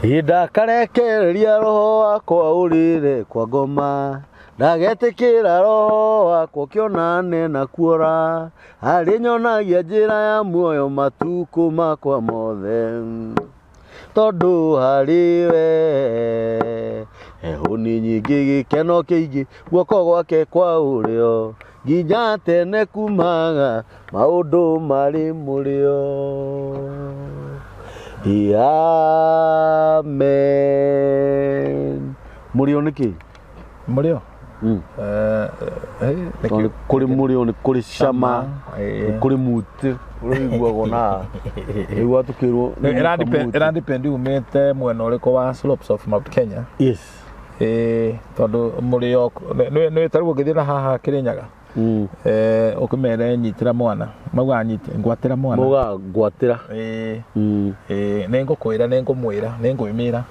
Ndakarekereria roho wakwa ũrĩre kwa ngoma, ndagetĩkĩra roho wakwa ũkĩonane na kuora, arĩnyonagia njĩra ya muoyo matukũ makwa mothe. Tondũ harĩ we hũni nyingĩ, gĩkeno kĩingĩ guoko gwake kwa ũrĩo, nginya tene kumaga maũndũ marĩ mũrĩo. Amen. Mũrĩo nĩ kĩ? Mũrĩo? Tondũ nĩ kũrĩ mũrĩo, nĩ kũrĩ cama, nĩ kũrĩ mũtĩ ũrĩa ũiguagwo na ũiguaga tũkĩrwo nĩ kamũtĩ. Ĩradepend umĩte mwena ũrĩkũ wa slopes of Mount Kenya. Tondũ mũrĩo nĩ tarĩu ũngĩthiĩ na haha Kĩrĩnyaga, ũkĩmere nyitĩra mwana, maugaga ngwatĩra mwana. Maugaga ngwatĩra. Nĩ ngũkwĩra, nĩ ngũmwĩra, nĩ ngwĩmĩra.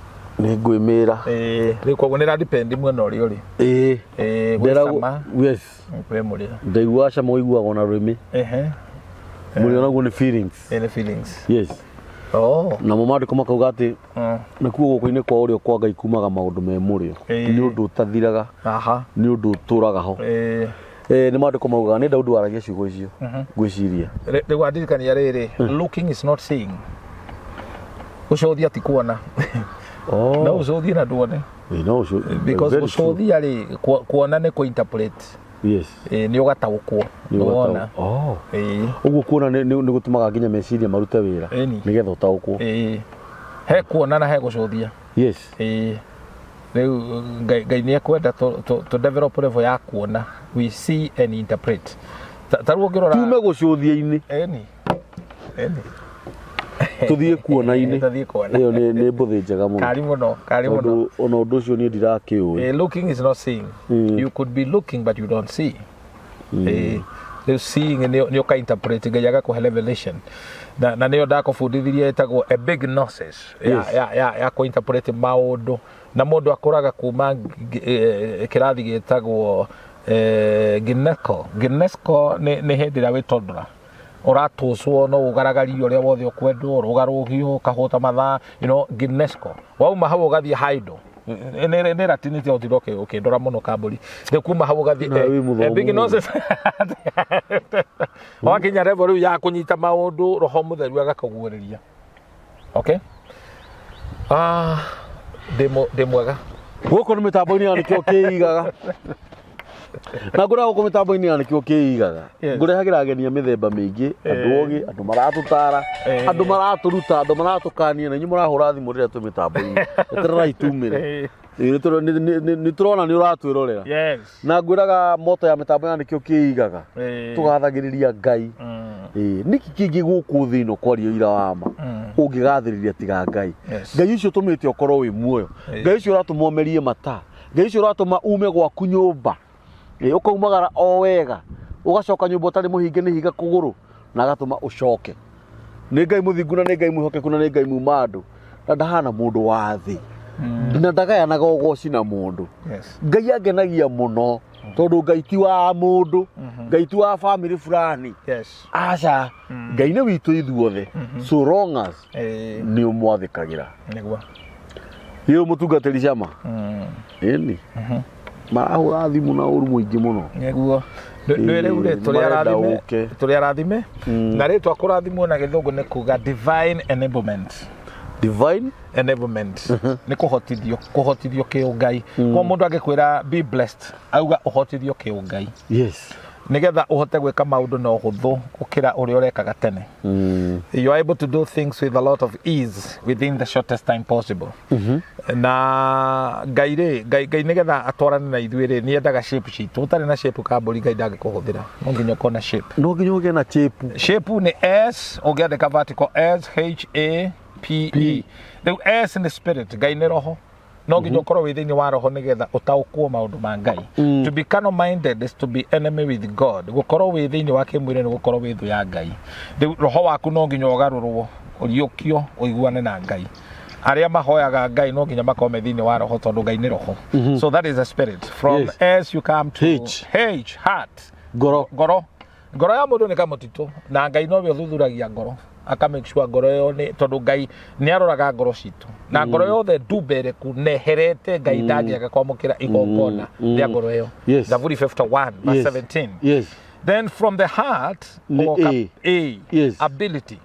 Nĩ ngwĩmĩra. Rĩu koguo nĩ ĩradepend mwena ũrĩa ũrĩ. Gwĩ cama, kwĩ mũrĩo. Ndaiguaga cama ũiguagwo na rũrĩmĩ. Mũrĩo naguo nĩ feelings. Nĩ feelings. Yes. Namo maandĩko makauga atĩ nakuo guoko-inĩ kwa ũrĩo kwa Ngai kumaga maũndũ me mũrĩo. Nĩ ũndũ ũtathiraga, nĩ ũndũ ũtũraga ho. Nĩ maandĩko maugaga, nĩ Daudi waragia ciugo icio, ngwĩciria. Rĩu wandirikania rĩrĩ, looking is not seeing. Gũcũthia ti kuona. No ũcũthie na nduone. No ũcio Because very true. gũcũthia rĩ, kuona nĩ kũ-interpret. Nĩ ũgataũkwo. Nĩ Nĩ wona. Ũguo kuona nĩ gũtũmaga nginya meciria marute wĩra nĩgetha ũtaũkwo. He kuona na he gũcũthia. Rĩu Ngai nĩ ekwenda tũ develop level ya kuona. We see and interpret. Ta rĩu ũngĩrora Tume gũcũthia-inĩ. Ĩni. Ĩni. Tũthiĩ kuona-inĩ. Tũthiĩ kuona. Ĩyo nĩ mbũthĩ njega mũno. Kari mũno, kari mũno. Tondũ ona ũndũ ũcio niĩ ndirakĩũĩ. Looking is not seeing. You could be looking but you don't see. Rĩu seeing nĩ ũka interpret, Ngai agakũhe revelation. Na nĩyo ndakũbundithirie ĩtagwo a big gnosis ya, ya kũ interpret maũndũ, na mũndũ akũraga kuma kĩrathi gĩtagwo ginosko. Ginosko nĩ hĩndĩ ĩrĩa wĩ toddler, ũratũcwo, no ũgaragario ũrĩa wothe ũkwendwo, ũrũgarũgio, ũkahũta mathaa, ginosko. Wauma hau ũgathiĩ haido, nĩ ratini tia ũtinda ũkĩndora mũno kambũri. Rĩu kuma hau ũgathiĩ Na wĩ mũthomu big mũno. gnosis. Wakinya level rĩu ya kũnyita maũndũ, roho mũtheru agakũguũrĩria. Okay, ndĩ mwega. Gũkũ nĩ mĩtambo-inĩ ya Nĩkĩo Kĩigaga, na ngũra gũkũ mĩtambo-inĩ ya Nĩkĩo Kĩigaga. Ngũrehagĩra ageni a mĩthemba mĩingĩ, andũ ogĩ, andũ maratũtara, andũ maratũruta, andũ maratũkania, na inyuĩ mũrahũra thimũ rĩrĩa twĩ mĩtambo-inĩ. Etererai tumĩre. Nĩ tũrona nĩ ũratwĩrorera. Na ngwĩraga moto ya mĩtambo ya Nĩkĩo Kĩigaga, tũgathagĩrĩria Ngai. Nĩkĩ kĩngĩ gũkũ thĩ ĩno kwaria ũira wa ma ũngĩgathĩrĩria tiga Ngai? Ngai ũcio ũtũmĩte ũkorwo wĩ muoyo, Ngai ũcio ũratũma ũmerie mata, Ngai ũcio ũratũma ume gwaku nyũmba, ũkaumagara o wega, ũgacoka nyũmba ũtarĩ mũhinge nĩ higa kũgũrũ, na agatũma ũcoke. Nĩ Ngai mũthingu, na nĩ Ngai mwĩhokeku, na nĩ Ngai muma andũ, na ndahana mũndũ wa thĩ, na ndagayanaga ũgoci na mũndũ. Ngai angenagia mũno tondũ Ngai ti wa mũndũ, Ngai ti wa family fulani. Aca, Ngai nĩ witũ ithuothe, so long as nĩ ũmwathĩkagĩra. Nĩguo. Ĩ mũtungatĩri cama ĩni marahũra thimũ na ũru mũingĩ mũno. Nĩguo. Nĩ rĩu rĩ, tũrĩ marenda arathime. ũke. Tũrĩ arathime, na rĩtwa kũrathimwo na gĩthũngũ nĩ kuga divine enablement. Divine enablement nĩ kũhotithio, kũhotithio kĩũngai. Kwa mũndũ angĩkwĩra "be blessed", auga ũhotithio kĩũngai nĩgetha ũhote gwĩka maũndũ na ũhũthũ gũkĩra ũrĩa ũrekaga tene. You are able to do things with a lot of ease within the shortest time possible. Na Ngai rĩ, Ngai nĩgetha atwarane na ithuĩ rĩ, nĩ endaga shape citũ. Ũtarĩ na shape kambũri, Ngai ndangĩkũhũthĩra. No nginya ũkorwo na shape. No nginya ũgĩe na shape. Shape nĩ S, ũngĩandĩka vertical, S H A P E. Rĩu S nĩ spirit, Ngai nĩ roho. No nginya ũkorwo wĩ thĩinĩ wa roho nĩgetha ũtaũkwo maũndũ ma Ngai. To be carnal minded is to be enemy with God. Gũkorwo wĩ thĩinĩ wa kĩmwĩrĩ nĩ gũkorwo wĩ thũ ya Ngai. Rĩu roho waku no nginya ũgarũrwo, ũriũkio, ũiguane na Ngai. Arĩa mahoyaga Ngai no nginya makorwo me thĩinĩ wa roho, tondũ Ngai nĩ roho. So that is a spirit. From S you come to H. H, heart. Ngoro. Ngoro. Ngoro ya mũndũ nĩ kamũtitũ, na Ngai nowe ũthuthuragia ngoro, aka make sure ngoro ĩyo nĩ, tondũ Ngai nĩ aroraga ngoro citũ, na ngoro yothe ndumbereku neherete Ngai ndangĩaga kwamũkĩra igongona rĩa ngoro ĩyo. Thaburi 51 verse 17. Then from the heart Nĩ ũgoka A. A, ability.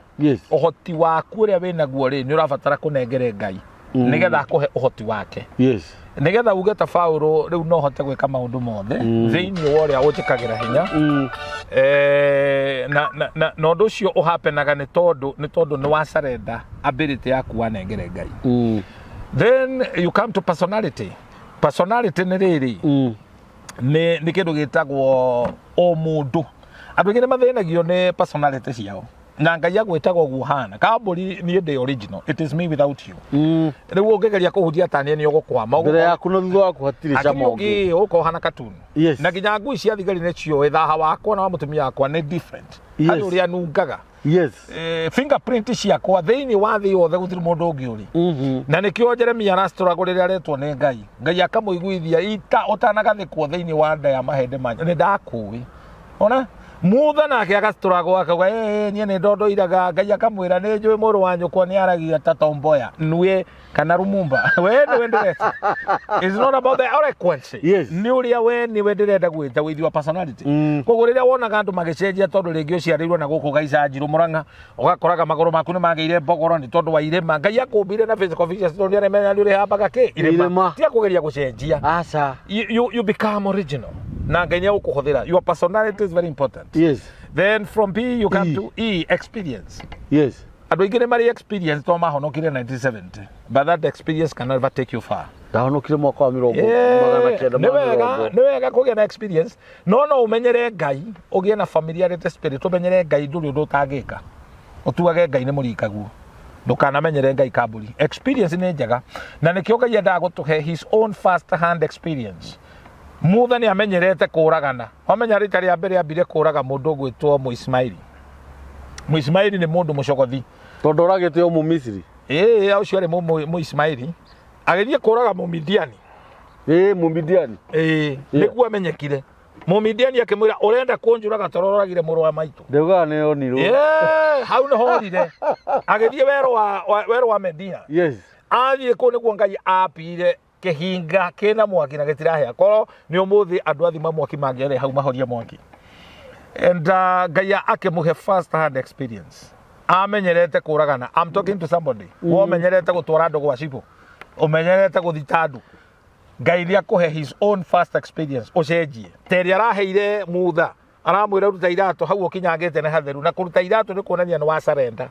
Ũhoti waku ũrĩa wĩnaguo rĩ, nĩ ũrabatara kũnengere Ngai nĩgetha akũhe ũhoti wake. Nĩgetha uge ta Paulo, rĩu no hote gwĩka maũndũ mothe thĩinĩ wa ũrĩa ũnjĩkagĩra hinya. Na ũndũ ũcio ũhapenaga nĩ tondũ nĩ wa surrender ability yaku wanengere Ngai. Then you come to personality. Personality nĩ rĩrĩ, nĩ kĩndũ gĩtagwo ũmũndũ. Andũ aingĩ nĩ mathĩnagio nĩ personality ciao, na Ngai agwĩtaga ũguo hana kambũri. Niĩ ndĩ original, it is me without you. Rĩu ũngĩgeria kũhutia tanie nĩ ũgũkwama. Mbere yaku na thutha waku hatirĩ cama ũngĩ. Ũngĩ ũkorwo hana katuni. Na nginya ngui cia thigari nĩ ciũĩ thaha wakwa na wa mũtumia wakwa nĩ different. Harĩ ũrĩa nungaga. Fingerprint ciakwa thĩinĩ wa thĩ yothe gũtirĩ mũndũ ũngĩ ũrĩ. Na nĩkĩo Jeremia aracitũragwo rĩrĩa aretwo nĩ Ngai. Ngai akamũiguithia ita ũtanagathĩkwo thĩinĩ wa nda ya mahĩndĩ manyu nĩ ndakũĩ. Ona Mutha nake agacitũragwo akauga, "Ĩ niĩ nĩ ndondoiraga." Ngai akamwĩra, "Nĩ njũĩ mũrũ wa nyũkwa nĩ aragia ta Tomboya nue kana Lumumba, we nĩwe ndĩreta." It's not about the eloquence. Nĩ ũrĩa we nĩwe ndĩrenda gwĩta with your personality. Koguo rĩrĩa wonaga andũ magĩcenjia, tondũ rĩngĩ ũciarĩirwo na gũkũ gaicanjirũ Mũrang'a, ũgakoraga magũrũ maku nĩ magĩire mbogoro nĩ tondũ wa irĩma. Ngai akũmbire na physical features tondũ nĩaremenya nĩ ũrĩhambaga kĩ Irĩma. Irĩma. Tia kũgeria gũcenjia. Aca. You become original na Ngai nĩ agũkũhũthĩra. Your personality is very important. Then from B you come E. to E, experience. Andũ aingĩ nĩ marĩ experience tondũ mahonokire 1970, but that experience can never take you far. Ndahonokire mwaka wa mĩrongo magana kenda Nĩ ma wega mĩrongo. Nĩ wega kũgĩa na experience, no ũmenyere Ngai, ũgĩe na familiarity spirit, ũmenyere Ngai ndũrĩ ũndũ ũtangĩka, ũtuage Ngai nĩ mũrikaguo, ndũkanamenyere Ngai kambũri. Experience nĩ njega, na nĩkĩo Ngai endaga gũtũhe his own first hand experience. Mutha nĩ amenyerete kũragana. Wamenya rita rĩa mbere ambire kũraga mũndũ ũgwĩtwo Mũismaili. Mũismaili nĩ mũndũ mũcogothi. Tondũ oragĩte o Mũmisiri. Ĩĩ, ũcio arĩ Mũismaili agĩthiĩ kũraga Mũmidiani. Ĩĩ, Mũmidiani. Ĩĩ, nĩguo amenyekire. Mũmidiani akĩmwĩra, "Ũrenda kũnjũraga toro ũragire mũrũ wa maitũ?" Ndaugaga nĩ onirwo. Ĩĩ, hau nĩho orire agĩthiĩ werũ wa Media. Athiĩ kũu nĩguo Ngai apire kĩhinga kĩna mwaki na gĩtirahĩa. Korwo nĩ ũmũthĩ, andũ athima mwaki mangĩarĩ hau mahorie mwaki. And Ngai akĩmũhe first hand experience. Amenyerete kũragana. I'm talking to somebody. Womenyerete gũtwara andũ gwa cibũ, ũmenyerete gũthita andũ, Ngai nĩ akũhe his own first experience ũcenjie ta ĩrĩa araheire Mutha. Aramwĩra, "Ruta iratũ hau ũkinyangĩte nĩ hatheru." Na kũruta iratũ nĩ kuonania nĩ wa surrender.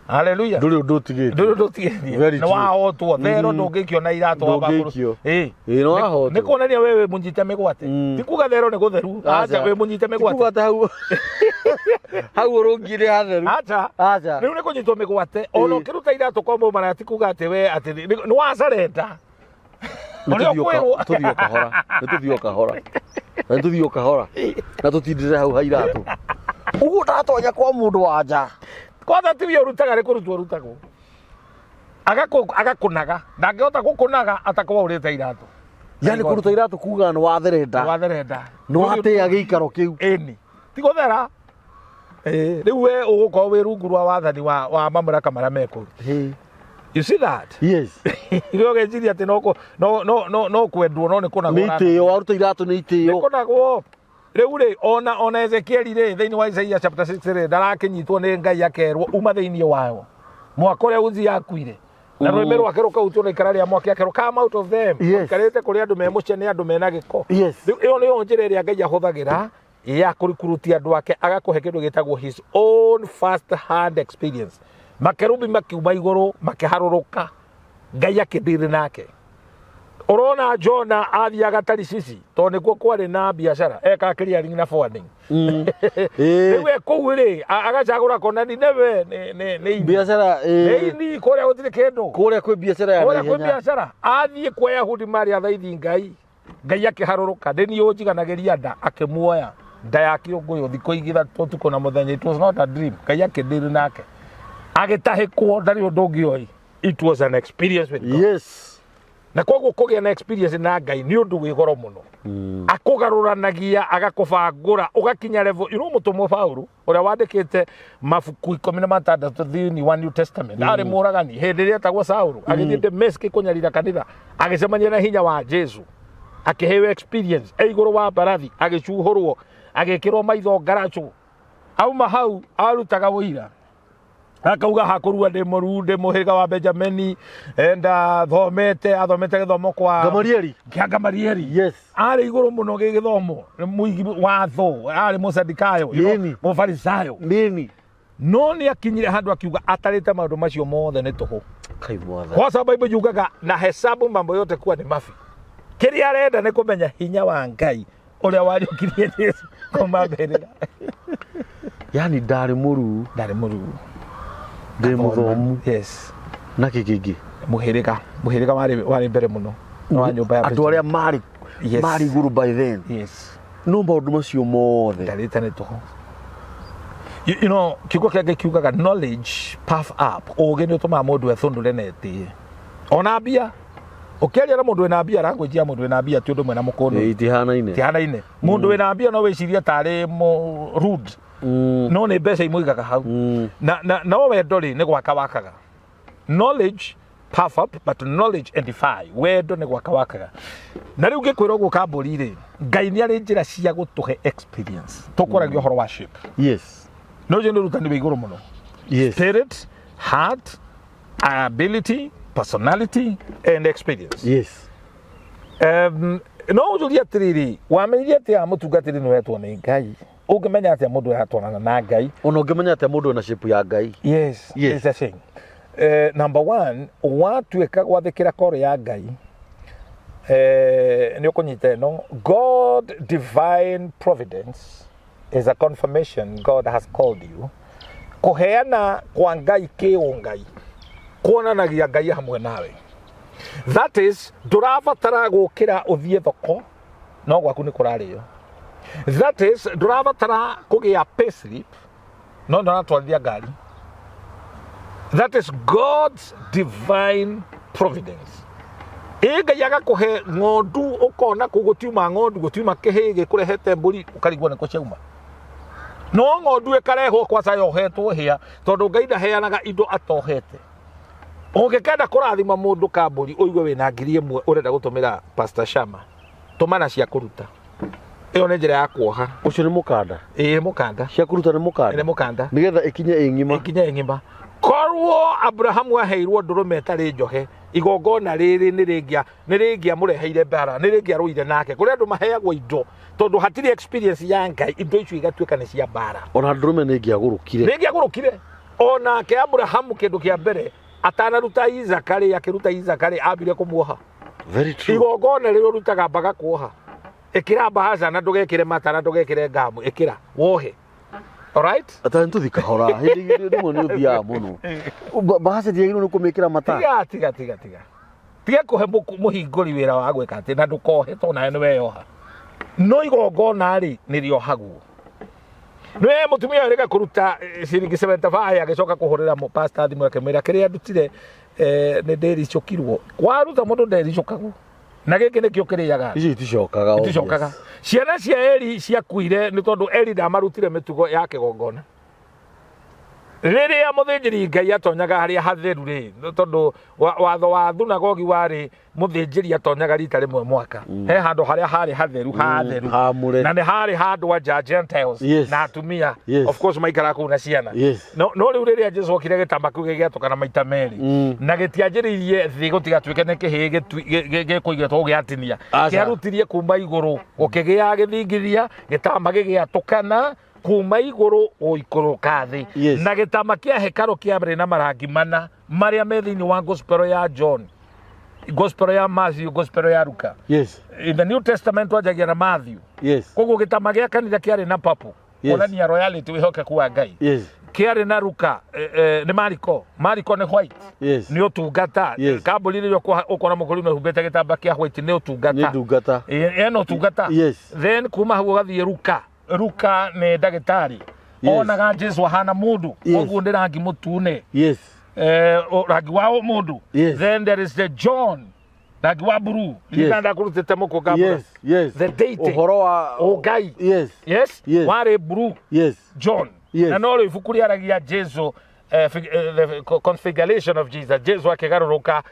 Haleluya. Ndũrĩ ũndũ ũtigĩtie. Ndũrĩ ũndũ ũtigĩtie. Very Nĩ true. wahotwo thero, ndũngĩikio na iratũ wamba Ndũngĩikio. Ĩĩ. Ĩĩ, nĩ wahotwo. Nĩ kuonania we wĩ mũnyite mĩgwate. Ti kuga thero nĩ gũtheru. Aca, wĩ mũnyite Ti mĩgwate. kuga atĩ hau ũrũngiĩ nĩ hatheru. Aca. Aca. Rĩu nĩ kũnyitwo mĩgwate ona ũkĩruta iratũ kwa mũmara, ti kuga atĩ we atĩ nĩ wa surrender. Nĩ Ũrĩa tũthiĩ ũkwĩrwo. Tũthiĩ o kahora, nĩ tũthiĩ o kahora, na nĩ tũthiĩ o kahora na tũtindĩre hau ha iratũ ũguo ndatonya kwa mũndũ wa nja. Kwanza tiwe ũrutaga, nĩ kũrutwo ũrutagwo. Agakũnaga, ndangĩhota gũkũnaga atakwaũrĩte iratũ. Yani kũruta iratũ kuga nĩ watherenda. Watherenda. Nĩ watĩa gĩikaro kĩu. Ĩni ti gũthera. Ĩĩ, rĩu we ũgũkorwo wĩ rungu rwa wathani wa mamlaka marĩa me kũu. You see that? Yes. Iwe ũgeciria atĩ no kwendwo, no nĩ kũnagwo. Nĩ itĩo, waruta iratũ nĩ itĩo. Nĩ kũnagwo. Rĩu rĩ, ona Ezekieli rĩ, thĩinĩ wa Isaia chapter 6 rĩ, ndarakĩnyitwo nĩ Ngai akerwo, "Uma thĩinĩ wayo." Mwaka ũrĩa Uzia akuire na rũrĩmĩ rwake rũkahutio na ikara rĩa mwaki, akerwo, "Come out of them." Ũikarĩte kũrĩa andũ me mũce nĩ andũ mena gĩko. Rĩu ĩyo nĩyo njĩra ĩrĩa Ngai ahũthagĩra ya kũrikurutia andũ ake, agakũhe kĩndũ gĩtagwo his own first hand experience. Makerubi makiuma igũrũ makĩharũrũka, Ngai akĩndiri nake. Ũrona Jona athiaga Tarishishi tondũ nĩkuo kwarĩ na biacara, eka clearing na forwarding. Rĩu e kũu rĩ, agacagũra kona Nineve nĩ ini. Biacara. Nĩ ini kũrĩa gũtirĩ kĩndũ. Kũrĩa kwĩ biacara ya kũrĩa kwĩ naihenya. Biacara. Athiĩ kwa Yahudi marĩ athaithi Ngai, Ngai akĩharũrũka, "Nĩ niĩ ũnjiganagĩria nda." Akĩmuoya nda ya kĩũngũyũ thikũ 3 ũtukũ na mũthenya. It was not a dream. Ngai akĩndĩri nake, agĩtahĩkwo, ndarĩ ũndũ ũngĩ oĩ. It was an experience with God. Na Na koguo kũgĩa na experience na Ngai nĩ ũndũ wĩ goro mũno. Akũgarũranagia, agakũbangũra, ũgakinya level. You know, mũtũmwo Paulo ũrĩa wandĩkĩte mabuku 16 thĩinĩ wa New Testament, arĩ mũragani hĩndĩ ĩrĩa etagwo Saulu, agĩthiĩ Dameski kũnyarira kanitha, agĩcemania na hinya wa Jesu, akĩheo experience e igũrũ wa mbarathi, agĩcuhũrwo, agĩkĩrwo maitho ngaracũ. Auma hau arutaga ũira, akauga hakũrua ndĩ mũru, ndĩ mũhĩrĩga wa Benjamini, enda thomete, athomete gĩthomo kwa Gamalieli. Kĩa Gamalieli. Arĩ igũrũ mũno gĩgĩthomo, mũigi watho, arĩ mũsadikayo, you know, Nini. mũfarisayo. Nini. No nĩ akinyire handũ akiuga atarĩte maũndũ macio mothe nĩ tũhũ. Kai mwathani. Kwa sababu Bible yugaga na hesabu mambo yote kuwa ni mafi. Kĩrĩa arenda nĩ kũmenya hinya wa Ngai ũrĩa wariũkirie Jesu kuma mbĩrĩra. Yani ndarĩ mũruu. Ndarĩ mũruu. Ndĩ mũthomu. Yes. Na kĩ kĩngĩ? Mũhĩrĩga warĩ mbere mũno wa nyũmba ya andũ arĩa marĩ Yes. marĩ igũrũ by then. Yes. No maũndũ macio mothe ndarĩte nĩ tũhũ. You know, kiugo kĩa Ngai kiugaga knowledge puff up. Ũgĩ nĩ ũtũmaga mũndũ ethũndũre na etĩe. Ona mbia, ũkĩaria na mũndũ wĩna mbia, language ya mũndũ wĩna mbia ti ũndũ ũmwe na mũkũndũ. Ĩ, itihanaine. Tihanaine. Mũndũ wĩna mbia no wĩcirie tarĩ rude, no nĩ mbeca imũigaga hau. Na no wendo rĩ, nĩ gwaka wakaga. Knowledge puff up, but knowledge edify. Wendo nĩ gwaka wakaga. Na rĩu ngĩkwĩra ũguo kambũri rĩ, Ngai nĩ arĩ njĩra cia gũtũhe experience. Tũkwaragia ũhoro wa shape. No ũcio nĩ ũrutani wĩ igũrũ mũno. Spirit, heart, ability, personality and experience. No ũnjũrie atĩrĩrĩ, wamenyire atĩa mũtungatĩri nĩ wetwo nĩ Ngai? Ũngĩmenya atĩa mũndũ aratwarana na Ngai? Ona ũngĩmenya atĩa mũndũ ena shape ya Ngai? Yes, Yes. it's a thing. Number one, watuĩka gwathĩkĩra koro ya Ngai, nĩ ũkũnyita ĩno. God divine providence is a confirmation God has called you. Kũheana kwa Ngai kĩũngai kuonanagia Ngai hamwe nawe. That is, ndũrabatara gũkĩra ũthiĩ thoko, no gwaku nĩ kũrarĩo. That is, ndũrabatara kũgĩa payslip, no ndũratwarithia ngari. That is God's divine providence. Ĩ Ngai agakũhe ng'ondu, ũkona kũu gũtiuma ng'ondu, gũtiuma kĩhĩĩ gĩkũrehete mbũri, ũkarigwo nĩkũ ciauma. No ng'ondu ĩkarehwo kwaca yohetwo hĩa, tondũ Ngai ndaheanaga indo atohete. Ũngĩkenda kũrathima mũndũ kambũri, ũigue wĩna 1000 ũrenda gũtũmĩra Pastor Shama, tũmana cia kũruta. Ĩyo nĩ njĩra ya kuoha. Ũcio nĩ mũkanda. Ĩĩ, mũkanda. Cia kũruta nĩ mũkanda. Nĩ mũkanda. Nĩgetha ĩkinye ĩ ng'ima. Ĩkinye ĩ ng'ima. Korwo Abrahamu aheirwo ndũrũme ĩtarĩ njohe, igongona rĩrĩ nĩ rĩngĩamũreheire mbara, nĩ rĩngĩarũire nake. Kũrĩ andũ maheagwo indo tondũ hatirĩ experience ya Ngai, indo icio igatuĩka nĩ cia mbara. Ona ndũrũme nĩ ĩngĩagũrũkire. Nĩ ĩngĩagũrũkire. Onake Abrahamu kĩndũ kĩa mbere atanaruta Isaka rĩ, akĩruta Isaka rĩ, ambire kũmuoha. Very true. Igongona rĩrĩa ũrutaga mbaga kuoha, ĩkĩra mbahaca na ndũgekĩre mata na ndũgekĩre ngamu, ĩkĩra wohe. Alright? Ata nĩ tũthi kahora, hĩndĩ rĩmwe nĩ ũthiaga mũno. Mbahaca ndiagĩrĩirwo nĩ kũmĩkĩra mata. Tiga, tiga, tiga, tiga. Tiga kũhe mũhingũri wĩra wa gwĩka atĩ na ndũkohe tondũ nawe nĩ weyoha. No igongona rĩ, nĩ rĩohagwo. Nĩ mũtumia ũrĩga kũruta ciringi 75, agĩcoka kũhũrĩra pastor thimũ akĩmwĩra kĩrĩa ndutire, nĩ ndĩricũkirwo. Waruta mũndũ ndericũkagwo. Na gĩkĩ nĩkĩo kĩrĩaga. Icio iticokaga, obvious. Iticokaga. Ciana cia Eli ciakuire nĩ tondũ Eli ndamarutire mĩtugo ya kĩgongona. Rĩrĩa mũthĩnjĩri Ngai atonyaga harĩa hatheru rĩ, nĩ tondũ watho wa thunagogi warĩ mũthĩnjĩri atonyaga rita rĩmwe mwaka. He handũ harĩa harĩ hatheru, hatheru. Hamũre. Na nĩ harĩ handũ anja Gentiles na atumia. Of course maikaraga kũu na ciana. No rĩu rĩrĩa Jesu okire gĩtamba kĩu gĩgĩatũkana maita merĩ. Na gĩtianjĩrĩirie thĩ gũtigatuĩke nĩ kĩhĩĩ gĩkũigĩtwo gĩatinia. Aca. Kĩarutirie kuma igũrũ, gũkĩgĩa gĩthingithia, gĩtamba gĩgĩatũkana kuma igũrũ gũikũrũka thĩ. Na gĩtama kĩa hekarũ kĩarĩ na marangi mana marĩa me thĩinĩ wa gospel ya John, gospel ya Matthew, gospel ya Luka. In the New Testament twanjagia na Matthew. Koguo gĩtama gĩa kanitha kĩarĩ na purple. Kuonania royalty, wĩhokeku wa Ngai. Kĩarĩ na Luka, nĩ Mariko. Mariko nĩ white. Nĩ ũtungata. Kambuni rĩrĩa ũkona mũkũrũ nĩ humbĩte gĩtamba kĩa white nĩ ũtungata. Nĩ ndungata. Ena ũtungata. Then kuma hau ũgathiĩ Luka. Luka nĩ ndagĩtarĩ. Onaga Jesu ahana mũndũ. Koguo nĩ rangi mũtune. Rangi wa mũndũ. Then there is the John. Rangi wa blue. Ririkana ndakũrutĩte mũkũ ngambũra. Yes. The deity. Ũhoro wa Ũngai. Yes. Yes. Yes. Warĩ blue. Yes. John. Yes. Na no rĩu ibuku rĩaragia Jesu the configuration of Jesus. Jesu akĩgarũrũka,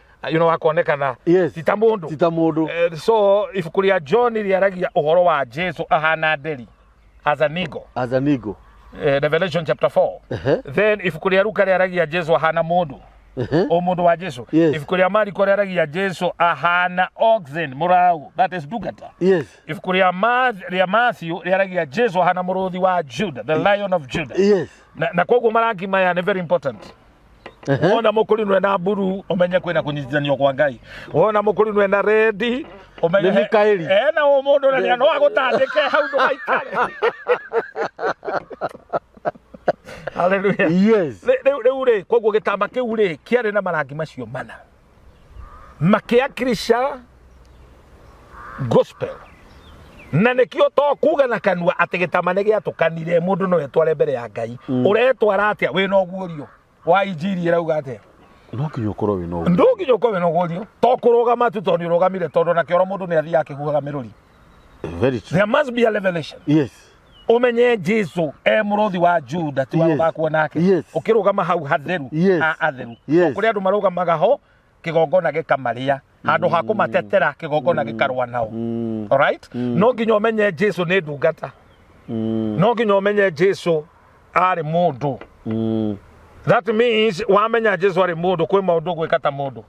akonekana Yes. ti ta mũndũ. Ti ta mũndũ. So ibuku rĩa John rĩaragia ũhoro wa Jesu ahana nderi as an eagle. As an eagle. Revelation chapter 4. Ehe. Then ibuku rĩa Luka rĩaragia Jesu ahana mũndũ. Ehe. O mũndũ wa Jesu. Yes. Ibuku rĩa Mariko rĩaragia Jesu ahana oxen, mũrau, that is ndungata. Yes. Ibuku rĩa rĩa Matthew rĩaragia Jesu ahana mũrũthi wa Judah, the lion of Judah. Yes. Na koguo marangi maya nĩ very important. Ehe. Wona mũkũrinũ ena mburu ũmenye kwĩna kũnyitithanio kwa Ngai. Wona mũkũrinũ ena redi ũmenye Nĩ Mikaeli. Ena ũmũndũ na nĩ no agũtandĩke hau ndũgaikare. Hallelujah. Yes. Rĩu rĩ koguo gĩtama kĩu rĩ kĩarĩ na marangi macio mana makĩakirisha gospel na nĩkĩo to kuga na kanua atĩ gĩtama nĩ gĩatũkanire mũndũ no etware mbere ya Ngai. Ũretwara atĩa wĩna ũguũrio wa injiri ĩrauga atĩa? No nginya ũkorwo wĩna ũguo. Ndũ nginya ũkorwo wĩna ũguũrio to kũrũgama tu tondũ nĩ ũrũgamire tondũ na kĩoro mũndũ nĩ athiaga akĩhuhaga mĩrũri. Very true. There must be a revelation. Yes. Umenye Jesu e mũrũthi wa Juda ti wa Yes. gũthakwo nake. Yes. Ũkĩrũgama hau hatheru Yes. ha atheru. Yes. Kũrĩa andũ marũgamaga ho kĩgongona gĩkamarĩa handũ ha kũmatetera kĩgongona gĩkarũa nao. Alright? No nginya ũmenye Jesu nĩ ndungata. No nginya ũmenye Jesu arĩ mũndũ. That means wamenya Jesu arĩ mũndũ kwĩ maũndũ ũgwĩka ta mũndũ.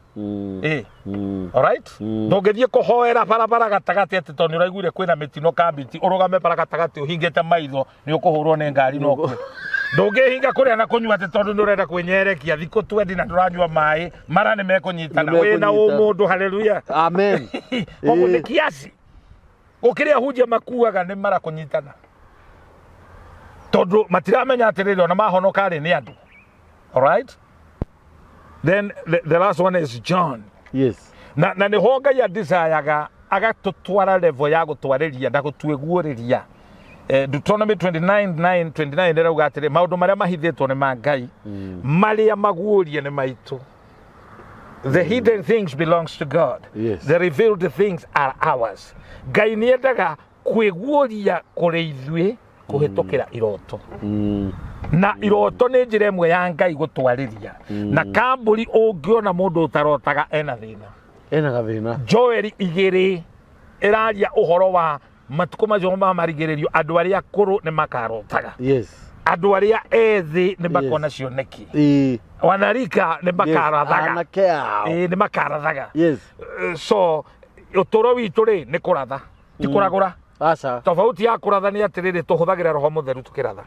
Alright? Ndũngĩthiĩ kũhoera barabara gatagatĩ atĩ tondũ nĩ ũraiguire kwĩna mĩtino kambiti ũrũgame bara gatagatĩ ũhingĩte maitho nĩ ũkũhũrwo nĩ ngari no ũkue. Ndũngĩhinga kũrĩa na kũnyua atĩ tondũ nĩ ũrenda kwĩnyerekia thikũ twendi na ndũranyua maĩ mara nĩ mekũnyitana Nĩ wĩna mekũnyita. ũmũndũ haleluya. Amen. Koguo nĩ kiasi gũkĩrĩa hunjia makuaga nĩ mara kũnyitana tondũ matiramenya atĩrĩrĩ ona mahonoka rĩ nĩ andũ. Alright? Then the last one is John. Yes. Na nĩho Ngai adicayaga agatũtwara level ya gũtwarĩria na gũtuĩguũrĩria. Deuteronomy 29:9 29 ĩrauga atĩrĩ maũndũ marĩa mahithĩtwo nĩ ma Ngai marĩa maguũrie nĩ maitũ. The hidden things belongs to God. Yes. The revealed things are ours. Ngai nĩ endaga kwĩguũria kũrĩ ithuĩ kũhĩtũkĩra iroto. Na iroto nĩ njĩra ĩmwe ya Ngai gũtwarĩria. Na kambũri ũngĩona mũndũ ũtarotaga ena thĩna. Ena gathĩna. Joel 2 ĩraria ũhoro wa matukũ macio ma marigĩrĩrio andũ arĩa akũrũ nĩ makarotaga. Yes. Andũ arĩa ethĩ nĩ makona cioneki. Wanarika nĩ makarathaga. Anake ao. Nĩ makarathaga. Yes. So ũtũũro witũ rĩ nĩ kũratha ti kũragũra. Aca. Tofauti ya kũratha nĩ atĩrĩrĩ tũhũthagĩra roho mũtheru tũkĩratha.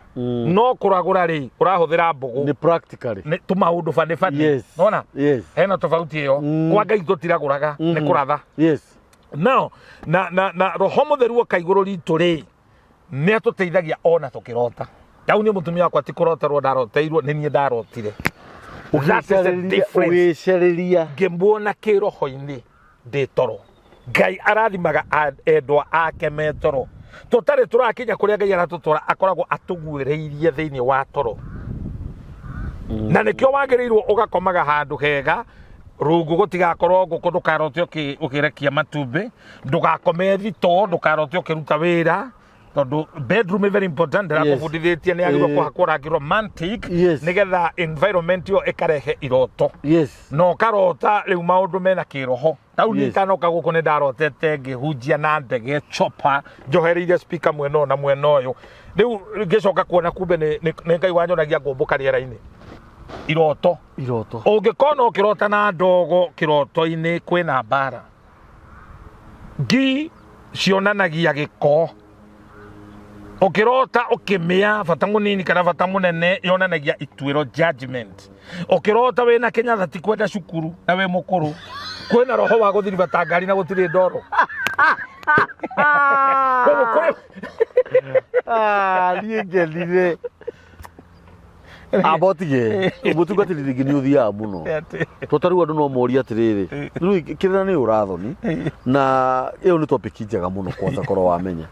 No kũragũra rĩ ũrahũthĩra mbũgũ. Nĩ practically. Nĩ tũmaũndũ bani bani. Yes. Nona? Yes. Hena tofauti ĩyo. Kwa Ngai tũtiragũraga nĩ kũratha. Yes. Now, na roho mũtheru oka igũrũ ritũ rĩ nĩ atũteithagia ona tũkĩrota. Rĩu niĩ mũtumia wakwa ti kũroterwo ndaroteirwo nĩ niĩ ndarotire. That is the difference. Ũgĩcarĩria. Ngĩmuona kĩroho-inĩ ndĩ toro. Ngai arathimaga endwa ake me toro. Tũtarĩ tũrakinya kũrĩa Ngai aratũtwara akoragwo atũguĩrĩirie thĩinĩ wa toro. Na nĩkĩo wagĩrĩirwo ũgakomaga handũ hega rungu gũtigakorwo ngũkũ ndũkarote ũkĩrekia matumbĩ ndũgakome thitoo ndũkarote ũkĩruta wĩra tondũ bedroom is very important ndĩrakũbundithĩtie nĩ yagĩrĩirwo kũhakwo rangi romantic Yes. nĩgetha environment ĩyo ĩkarehe iroto. Yes. Na ũkarota rĩu maũndũ mena kĩroho. Tau Yes. nitanoka gũkũ nĩ ndarotete ngĩhunjia na ndege chopper njohereire speaker mwena ũyũ na mwena ũyũ. Rĩu ngĩcoka kuona kumbe nĩ Ngai wanyonagia ngũmbũka rĩera-inĩ. Iroto. Iroto. Ũngĩkona ũkĩrota na ndogo kĩroto-inĩ kwĩna mbara. Ngi cionanagia gĩko. Ũkĩrota ũkĩmĩa bata mũnini kana bata mũnene yonanagia ituĩro judgment. Ũkĩrota wĩna kĩnyatha ti kwenda cukuru na wĩ mũkũrũ. Kwĩna roho wa gũthiriba ta ngari na gũtirĩ ndoro. Koguo kũrĩ Niĩ ngenire. Amba ũtige mũtungatĩri rĩngĩ nĩ ũthiaga mũno. Atĩ. To ta rĩu andũ no morie atĩrĩrĩ, rĩu kĩrĩra nĩ ũrathoni na ĩyo nĩ topic njega mũno kwanza korwo wamenya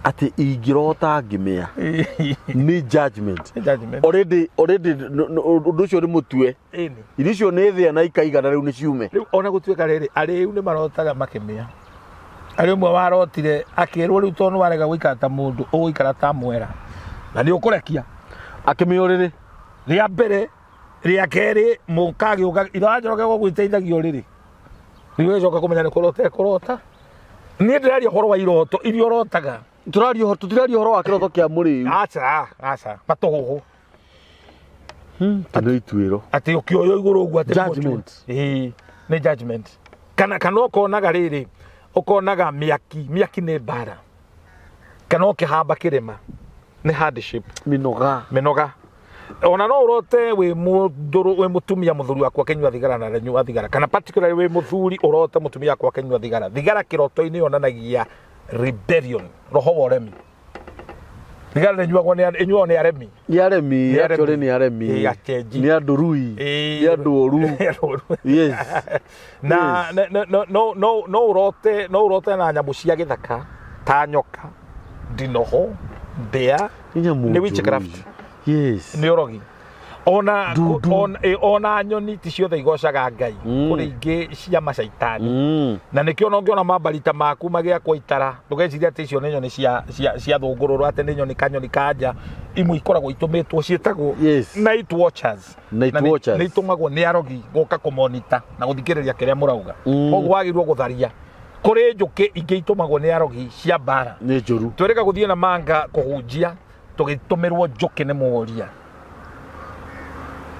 atĩ ingĩrota ngĩmĩa nĩ judgment. Judgment. Already already ũndũ ũcio nĩ mũtue. Ĩni. Irio icio nĩ thĩa na ikaigana rĩu nĩ ciume. Rĩu ona gũtuĩka rĩrĩ, arĩu nĩ marotaga makĩmĩa. Arĩ ũmwe warotire akĩrwo rĩu tondũ warega gũikara ta mũndũ ũgũikara ta mwera na nĩ ũkũrekia. Akĩmĩa ũrĩrĩ. Rĩa mbere, rĩa kerĩ, mũkagĩũka ithe wa Njoroge gũgwĩteithagia ũrĩrĩ. Rĩu ũgĩcoka kũmenya nĩ kũrota ekũrota. Niĩ ndĩraria ũhoro wa iroto iria ũrotaga. Tũraria ũhoro, tũtiraria ũhoro wa kĩroto kĩa mũrĩu. Aca, aca, matũhũhũ. Nĩ ituĩro. Atĩ ũkĩoywo igũrũ ũguo atĩ nĩ Judgment. mũtwe. Ĩĩ, nĩ judgment. Kana ũkonaga rĩrĩ, ũkonaga mĩaki, mĩaki nĩ mbara. Kana ũkĩhamba kĩrĩma, nĩ hardship. Mĩnoga. Mĩnoga. Ona no ũrote wĩ mũndũ, wĩ mũtumia mũthuri waku akĩnyua thigara na ndanyua thigara. Kana particularly wĩ mũthuri ũrote mũtumia waku akĩnyua thigara. Thigara kĩroto-inĩ yonanagia rebellion, roho wa ũremi. Thigara ĩnyuagwo nĩ ĩnyuagwo nĩ aremi. Nĩ aremi, Nĩ aremi. actually nĩ aremi. Ĩĩ, akenji. Nĩ andũ rui. Ĩĩ. Nĩ andũ oru. Nĩ andũ oru. Yes. Na Yes. no ũrote, no ũrote na nyamũ cia gĩthaka ta nyoka, ndinoho, mbĩa, Nĩ nyamũ nĩ njũru. witchcraft. Yes. Nĩ ũrogi. Ona Ndundu. ona nyoni ti ciothe igocaga Ngai. Kũrĩ ingĩ cia macaitani. Na nĩkĩo ona ũngĩona mambarita maku magĩakwo itara, ndũgecirie atĩ icio nĩ nyoni cia thũngũrũrũ, atĩ nĩ nyoni kanyoni ka nja. Imwe ikoragwo itũmĩtwo ciĩtagwo Yes. night watchers. Night Na watchers. nĩ itũmagwo nĩ arogi gũka kũmonita na gũthikĩrĩria kĩrĩa mũrauga. Koguo wagĩrĩirwo gũtharia. Kũrĩ njũkĩ ingĩ itũmagwo nĩ arogi cia mbara. Nĩ njũru. Twĩrĩga gũthiĩ na manga kũhunjia, tũgĩtũmĩrwo njũkĩ nĩ mũũria.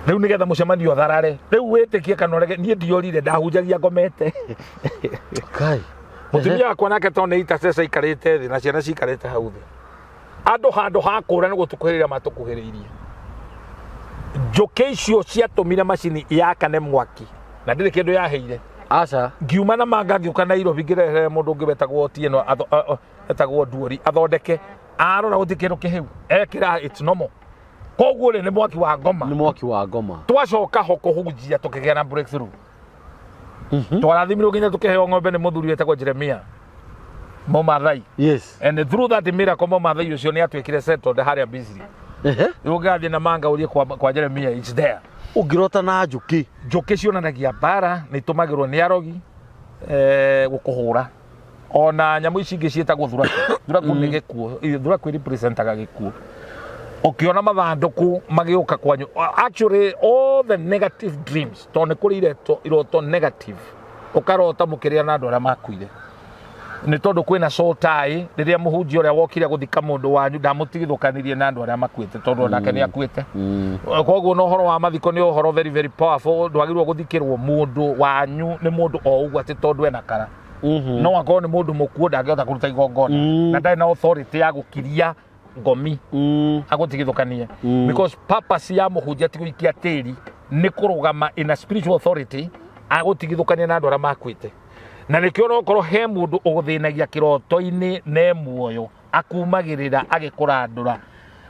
Rĩu nĩgetha mũcemanio ũtharare. Rĩu wĩtĩkie kana ũrege, niĩ ndiorire, ndahunjagia ngomete. Kai. Mũtumia wakwa nake tondũ nĩ intercessor aikarĩte thĩ na ciana cikarĩte hau thĩ. Andũ handũ ha kũra nĩ gũtũkuhĩrĩria matũkuhĩrĩirie. Njũkĩ icio ciatũmire macini yakane mwaki na ndĩrĩ kĩndũ yaheire. Aca. Ngiuma na manga ngĩũka Nairobi ngĩrehere mũndũ ũngĩ wetagwo Otieno, etagwo Nduori, athondeke. Arora gũtirĩ kĩndũ kĩhĩu. Ekĩra it's normal. Koguo rĩ nĩ mwaki wa ngoma. Nĩ mwaki wa ngoma. Twacoka ho kũhunjia tũkĩgĩa na breakthrough. Twarathimirwo nginya tũkĩheo ng'ombe nĩ mũthuri wetagwo Jeremia Mũmathai. Yes. And through that miracle Mũmathai ũcio nĩ atuĩkire settled harĩa Misri. Ehe. Rĩu ũngĩgathiĩ na manga ũthiĩ kwa Jeremia, it's there. Ũngĩrota na njũkĩ. Njũkĩ cionanagia mbara, nĩ itũmagĩrwo nĩ arogi, gũkũhũra. Ona nyamũ ici ingĩ ciĩtagwo thuraku. Thuraku nĩ gĩkuũ. Thuraku representaga gĩkuũ. Ũkĩona mathandũkũ magĩũka kwanyu, actually all the negative dreams, tondũ nĩ kũrĩ iroto negative. Ũkarota mũkĩrĩa na andũ arĩa makuire. Nĩ tondũ kwĩna soul tie, rĩrĩa mũhunjia ũrĩa wokire gũthika mũndũ wanyu ndamũtigithũkanirie na andũ arĩa makuĩte, tondũ onake nĩ akuĩte. Koguo na ũhoro wa mathiko nĩ ũhoro very very powerful, ndwagĩrĩirwo gũthikĩrwo mũndũ wanyu nĩ mũndũ o ũguo atĩ tondũ ena kara. No akorwo nĩ mũndũ mũkuũ ndangĩhota kũruta igongona. Na ndarĩ na authority ya gũkiria ngomi agũtigithũkanie. Because purpose ya mũhunjia ti gũikia tĩri, nĩ kũrũgama in a spiritual authority agũtigithũkania na andũ arĩa makuĩte. Na nĩkĩo onokorwo he mũndũ ũgũthĩnagia kĩroto-inĩ ne muoyo akumagĩrĩra agĩkũrandũra,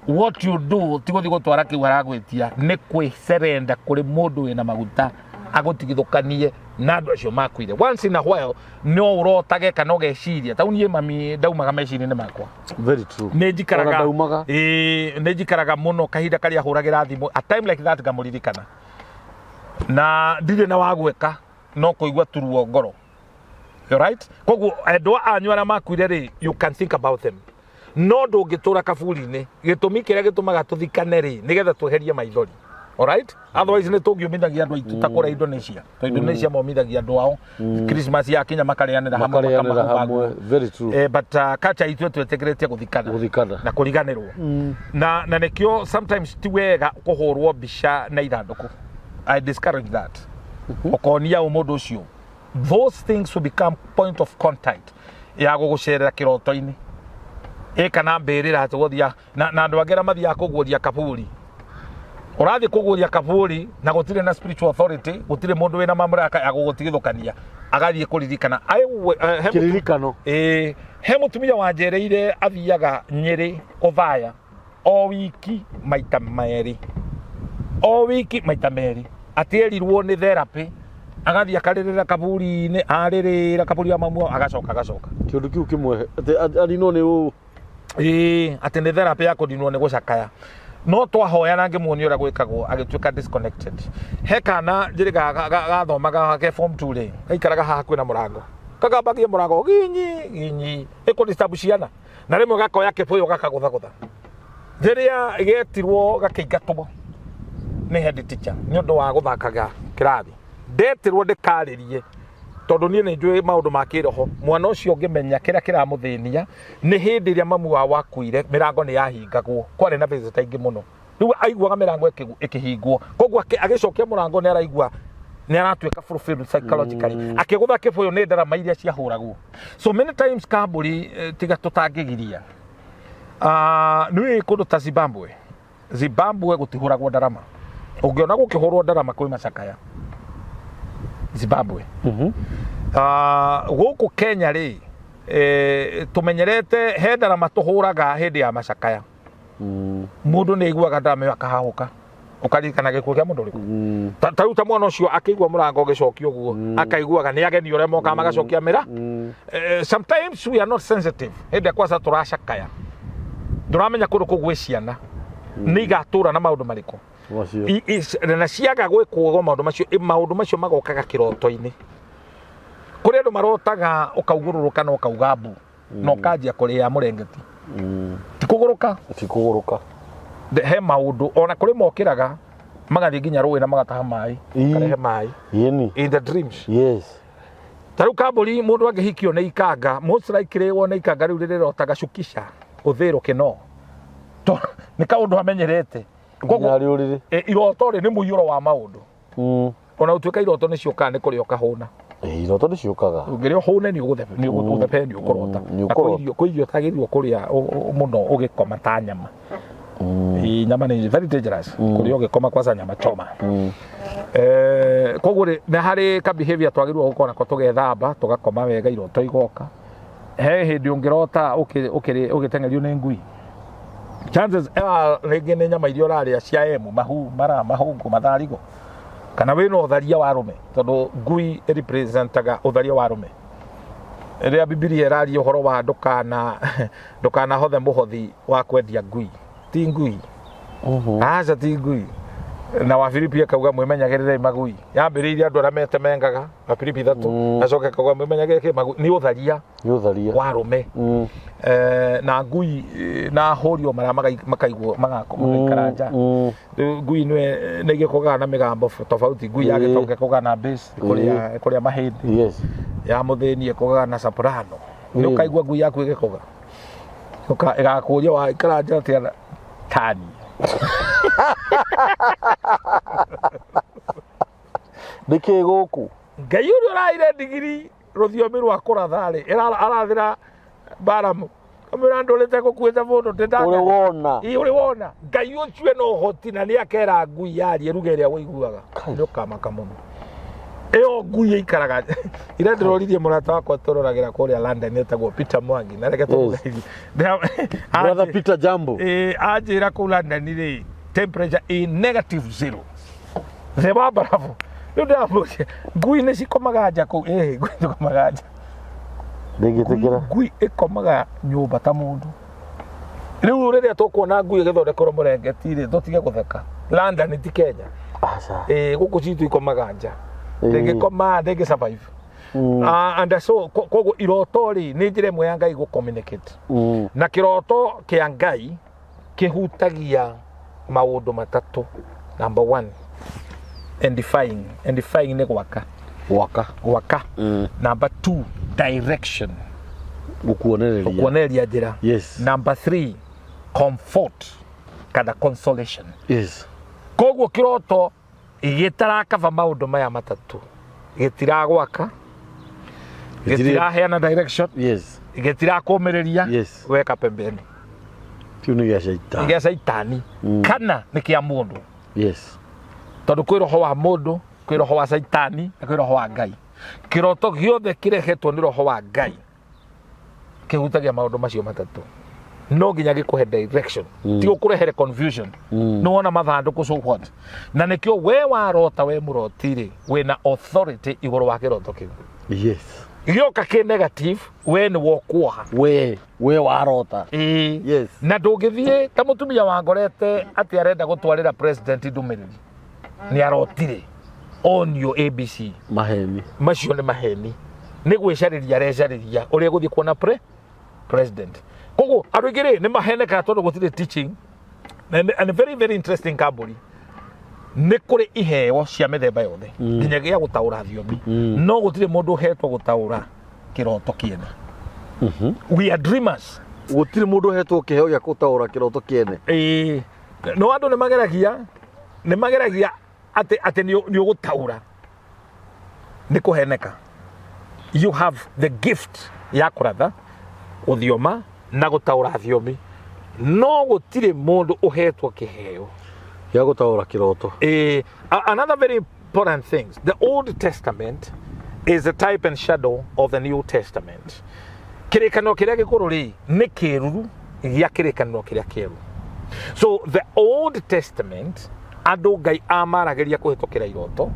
what you do ti gũthiĩ gũtwara kĩu aragwĩtia, nĩ kwĩcerenda kũrĩ mũndũ wĩna maguta agũtigithũkanie na andũ acio makuire. Once in a while no ũrotage kana ũgeciria, tau niĩ mami ndaumaga meciria-inĩ makwa. Very true. Nĩ njikaraga, Ona ndaumaga. Ĩĩ, nĩ njikaraga mũno kahinda karĩa hũragĩra thimũ, a time like that ngamũririkana. Na ndirĩ na wa gwĩka no kũigua tu ruo ngoro. You right? Koguo endwa anyu arĩa makuire rĩ, you can think about them. No ndũngĩtũra kaburi-inĩ. Gĩtũmi kĩrĩa gĩtũmaga tũthikane rĩ, nĩgetha tweherie maithori. All right? Otherwise nĩ tũngiumithagia andũ aitũ ta kũrĩa Indonesia. Tondũ Indonesia momithagia andũ ao. Christmas yakinya makarĩanĩra hamwe, Makarĩanĩra makamahumba hamwe. nguo. Very true. But culture itũ twetĩkĩrĩtie gũthikana. Gũthikana. Na kũriganĩrwo. Na nĩkĩo sometimes ti wega kũhũrwo mbica na ithandũkũ. I discourage that. Ũkonia ũ mũndũ ũcio. Those things will become point of contact ya gũgũcerera kĩroto-inĩ. Ĩ kana mbĩrĩra atĩ gũthiĩ na andũ angĩ arĩa mathiaga kũguũria kaburi. Ũrathiĩ kũguũria kaburi na gũtirĩ na spiritual authority, gũtirĩ mũndũ wĩna mamlaka ya gũgũtigithũkania, agathiĩ kũririkana. Kĩririkano. He mũtumia wanjereire athiaga Nyĩrĩ Othaya o wiki maita merĩ. O wiki maita merĩ atĩerirwo nĩ therapy agathiĩ akarĩrĩra kaburi-inĩ, arĩrĩra kaburi wa mamu wao, agacoka agacoka. Kĩũndũ kĩu kĩmwe atĩ arinwo nĩ ũ. Ĩĩ, atĩ nĩ therapy ya kũninwo nĩ gũcakaya. No twahoya na ngĩmuonia ũrĩa gwĩkagwo, agĩtuĩka disconnected. He kana njĩrĩ gathomaga ke form 2 rĩ, gaikaraga haha hakuhĩ na mũrango, kagambagia mũrango ginyi ginyi, ĩkũ disturb ciana, na rĩmwe gakoya kĩbũyũ gakagũthagũtha. Rĩrĩa getirwo gakĩingatwo nĩ head teacher nĩ ũndũ wa gũthakaga kĩrathi, ndetirwo ndĩkarĩrie tondũ niĩ nĩ njũĩ maũndũ ma kĩroho. Mwana ũcio ngĩmenya kĩrĩa kĩramũthĩnia nĩ hĩndĩ ĩrĩa mamu wao akuire, mĩrango nĩ yahingagwo, kwarĩ na visitor aingĩ mũno, rĩu aiguaga mĩrango ĩkĩhingwo, koguo agĩcokia mũrango nĩ araigua nĩ aratuĩka fulfilled psychologically. Akĩgũtha kĩbũyũ nĩ ndarama iria ciahũragwo so many times. Kambũri tiga tũtangĩgiria. Ah, nĩ kũndũ ta Zimbabwe. Zimbabwe gũtihũragwo ndarama. Ũngĩona gũkĩhũrwo ndarama kwĩ macakaya Zimbabwe. Ah, gũkũ Kenya rĩ, tũmenyerete he ndarama tũhũraga hĩndĩ ya macakaya. Mũndũ nĩ aiguaga ndarama ĩyo akahahũka, ũkaririkana gĩkuũ kĩa mũndũ ũrĩkũ. Ta rĩu ta mwana ũcio akĩigua mũrango ũgĩcokio ũguo, akaiguaga nĩ ageni ũrĩa mokaga magacokia mĩra. Sometimes we are not sensitive. Hĩndĩ ĩrĩa kwanza tũracakaya, ndũramenya kũndũ kũu gwĩ ciana nĩ igatũra na maũndũ marĩkũ. Macio. Na ciaga gwĩkwo maũndũ macio, maũndũ macio magokaga kĩroto-inĩ. Kũrĩ andũ marotaga ũkaugũrũrũka na ũkauga mbu na ũkanjia kũrĩa mũrengeti. Ti kũgũrũka. Ti kũgũrũka. He maũndũ ona kũrĩ mokĩraga magathiĩ nginya rũĩ na magataha maĩ, makarehe maĩ Yeni. in the dreams. Ta rĩu kambũri, mũndũ angĩhikio nĩ ikanga, most likely wone ikanga rĩu rĩrĩrotaga cukisha ũthĩrũ kĩno. Nĩ kaũndũ amenyerete. Nginya Koguo harĩ ũrĩrĩ. Iroto rĩ nĩ mũiyũro wa maũndũ. Ona gũtuĩka iroto nĩ ciũkaga nĩ kũrĩa ũkahũna. Iroto nĩ ciũkaga. Ũngĩrĩa ũhũne nĩ ũgũthebe nĩ ũkũrota. Nĩ Na kwĩ ũkũrota. irio, kwĩ irio ũtagĩrĩirwo kũrĩa mũno ũgĩkoma ta nyama. Ĩĩ, nyama nĩ very dangerous kũrĩa ũgĩkoma, kwanza nyama choma. Koguo rĩ, nĩ harĩ ka behavior twagĩrĩirwo gũkorwo nako, tũgethamba tũgakoma wega, iroto igoka. He hĩndĩ ũngĩrota ũgĩteng'erio nĩ ngui, chances are rĩngĩ nĩ nyama iria ũrarĩa cia emu, mahu mara mahũngũ matharigo, kana wĩna ũtharia wa arũme, tondũ ngui representaga ũtharia wa arũme. Rĩrĩa Bibilia ĩraria ũhoro wa ndũkanahothe mũhothi wa kwendia ngui, ti ngui. Aca, ti ngui. Na wa Filipi akauga mwĩmenyagĩrĩrei magui, yambĩrĩirie andũ arĩa metemengaga, wa Filipi 3. Acoka akauga mwĩmenyagĩrĩre kĩ magui, nĩ ũtharia Nĩ ũtharia. wa arũme. Na ngui na hũri o marĩa makaigwo magaikara nja. Rĩu ngui nĩ igĩkũgaga na mĩgambo tofauti. Ngui ya gĩtonga ĩkũgaga na bass, ĩkũrĩa mahĩndĩ. Ya mũthĩni ĩkũgaga na soprano. Nĩ ũkaigua ngui yaku ĩgĩkũga, ĩgakũria wa ikara nja atĩa tani. Nĩkĩ gũkũ? Ngai ũrĩa ũraire ndigiri rũthiomi rwa kũratha rĩ, arathĩra Baramu, kamwĩra ndũrĩte gũkuĩte mũndũ. Ũrĩ wona. Ĩ, ũrĩ wona Ngai ũcio ena ũhoti na nĩ akera ngui yarie ruga ĩrĩa ũiguaga. Kai. Nĩ ũkamaka mũno. Ĩyo ngui ĩikaraga ira. Ndĩroririe mũrata wakwa tũroragĩra kũrĩa London etagwo Peter Mwangi, na reke tũmũgeithie. Brother Peter, jambo. Ĩ, anjĩra kũu London rĩ, temperature ĩ -0 thĩ wa barabu. Rĩu ndĩramũria, ngui nĩ cikomaga nja kũu? Ĩ, ngui cikomaga nja. Ndĩngĩtĩkĩra. Ngui ĩkomaga nyũmba ta mũndũ. Rĩu rĩrĩa tũkuona ngui ĩgĩthondekerwo mũrengeti rĩ, tũtige gũtheka. London ti Kenya. Aca. Ĩ, gũkũ citũ ikomaga nja. Ndĩngĩkoma, ndĩngĩ survive. Ah, and so koguo iroto rĩ nĩ njĩra ĩmwe ya Ngai gũ communicate. Na kĩroto kĩa Ngai kĩhutagia maũndũ matatũ. Number one, edifying. Edifying nĩ gwaka. Gwaka. Gwaka. Number two, direction. Gũkuonereria. Gũkuonereria njĩra. Number three, comfort kana consolation. Koguo kĩroto gĩtarakaba maũndũ maya matatũ, gĩtiragwaka, gĩtiraheana direction, gĩtirakũmĩrĩria, weka pembeni. Kĩu nĩ gĩa caitani. Gĩa caitani kana nĩ kĩa mũndũ. Tondũ kwĩ roho wa mũndũ, kwĩ roho wa caitani na kwĩ roho wa Ngai. Kĩroto gĩothe kĩrehetwo nĩ roho wa Ngai kĩhutagia maũndũ macio matatũ. No nginya gĩkũhe direction, ti gũkũrehere confusion. Nĩ wona mathandũkũ, so what? Na nĩkĩo we warota, we mũroti rĩ, wĩna authority igũrũ wa kĩroto kĩu. Gĩoka kĩ negative, we nĩ wokuoha. We warota. Ĩĩ. Na ndũngĩthiĩ ta mũtumia wangorete atĩ arenda gũtwarĩra president ndũmĩrĩri nĩ arotire onio ABC. Maheni. Macio nĩ maheni, nĩ gwĩcarĩria arecarĩria ũrĩa gũthiĩ kuona president. Koguo andũ aingĩ rĩ nĩ mahenekaga tondũ gũtirĩ teaching. And very very interesting, kambũri nĩ kũrĩ iheo cia mĩthemba yothe, nginya gĩa gũtaũra thiomi, no gũtirĩ mũndũ ũhetwo gũtaũra kĩroto kĩene. We are dreamers. Gũtirĩ mũndũ ũhetwo kĩheo gĩa gũtaũra kĩroto kĩene. Ĩĩ, no andũ nĩ mageragia atĩ nĩ ũgũtaũra, nĩ kũheneka. You have the gift ya kũratha, gũthioma na gũtaũra thiomi, no gũtirĩ mũndũ ũhetwo kĩheo gĩa gũtaũra kĩroto. Another very important thing, the Old Testament is a type and shadow of the New Testament. Kĩrĩkanĩro kĩrĩa gĩkũrũ rĩ nĩ kĩruru gĩa kĩrĩkanĩro kĩrĩa kĩerũ. So the Old Testament, andũ Ngai amaragĩria kũhĩtũkĩra iroto,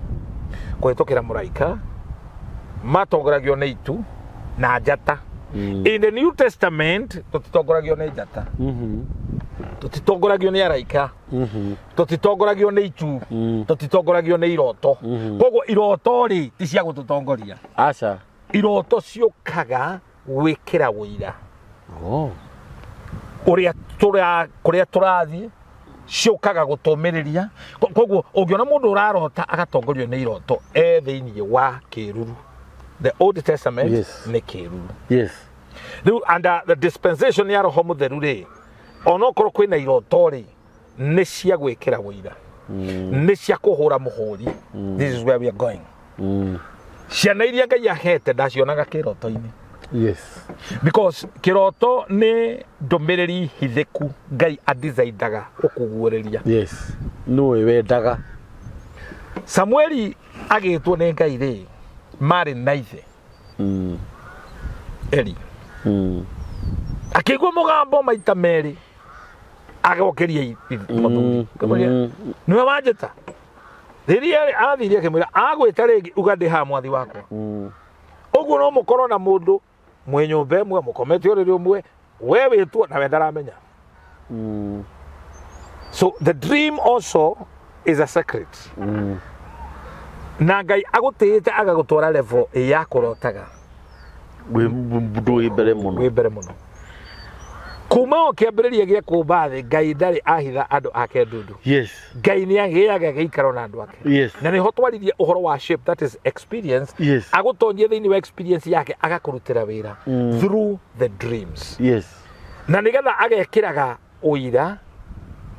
kũhĩtũkĩra mũraika, matongoragio nĩ itu na njata. In the New Testament, tũtitongoragio nĩ njata, tũtitongoragio nĩ araika, tũtitongoragio nĩ itu, tũtitongoragio nĩ iroto. Koguo iroto rĩ ti cia gũtũtongoria. Aca. Iroto ciũkaga gwĩkĩra ũira ũrĩa kũrĩa tũrathiĩ, ciũkaga gũtũmĩrĩria. Koguo ũngĩona mũndũ ũrarota agatongorio nĩ iroto, e thĩinĩ wa kĩruru. The Old Testament nĩ kĩruru. Rĩu under the dispensation ya Roho Mũtheru rĩ, onokorwo kwĩna iroto rĩ, nĩ cia gwĩkĩra ũira, nĩ cia kũhũra mũhũri. This is where we are going. Ciana iria Ngai ahete ndacionaga kĩroto-inĩ. Because kĩroto nĩ ndũmĩrĩri hithĩku Ngai adicaindaga gũkũguũrĩria. Yes, nũĩ wendaga. Samueli agĩtwo nĩ Ngai rĩ, marĩ na ithe Eli. Akĩigua mũgambo maita merĩ, agokĩria mũthuri. Akĩmwĩra, "Nĩwe wanjĩta?" Rĩrĩa athire akĩmwĩra, "Agwĩta rĩngĩ, uga ndĩ haha, mwathi wakwa." Ũguo no mũkorwo na mũndũ mwĩ nyũmba ĩmwe, mũkomete ũrĩrĩ ũmwe, we wĩtwo na we ndaramenya. So the dream also is a secret. Na Ngai agũtĩĩte agagũtwara level ya kũrotaga. Wĩ mũndũ wĩ mbere mũno. Wĩ mbere mũno. Kuma o kĩambĩrĩria gĩa kũmba thĩ, Ngai ndarĩ ahitha andũ ake ndundu. Ngai nĩ agĩaga gĩikaro na andũ ake. Na nĩho twaririe ũhoro wa shape, that is experience. Agũtonyie thĩinĩ wa experience yake, agakũrutĩra wĩra through the dreams. Na nĩgetha agekĩraga ũira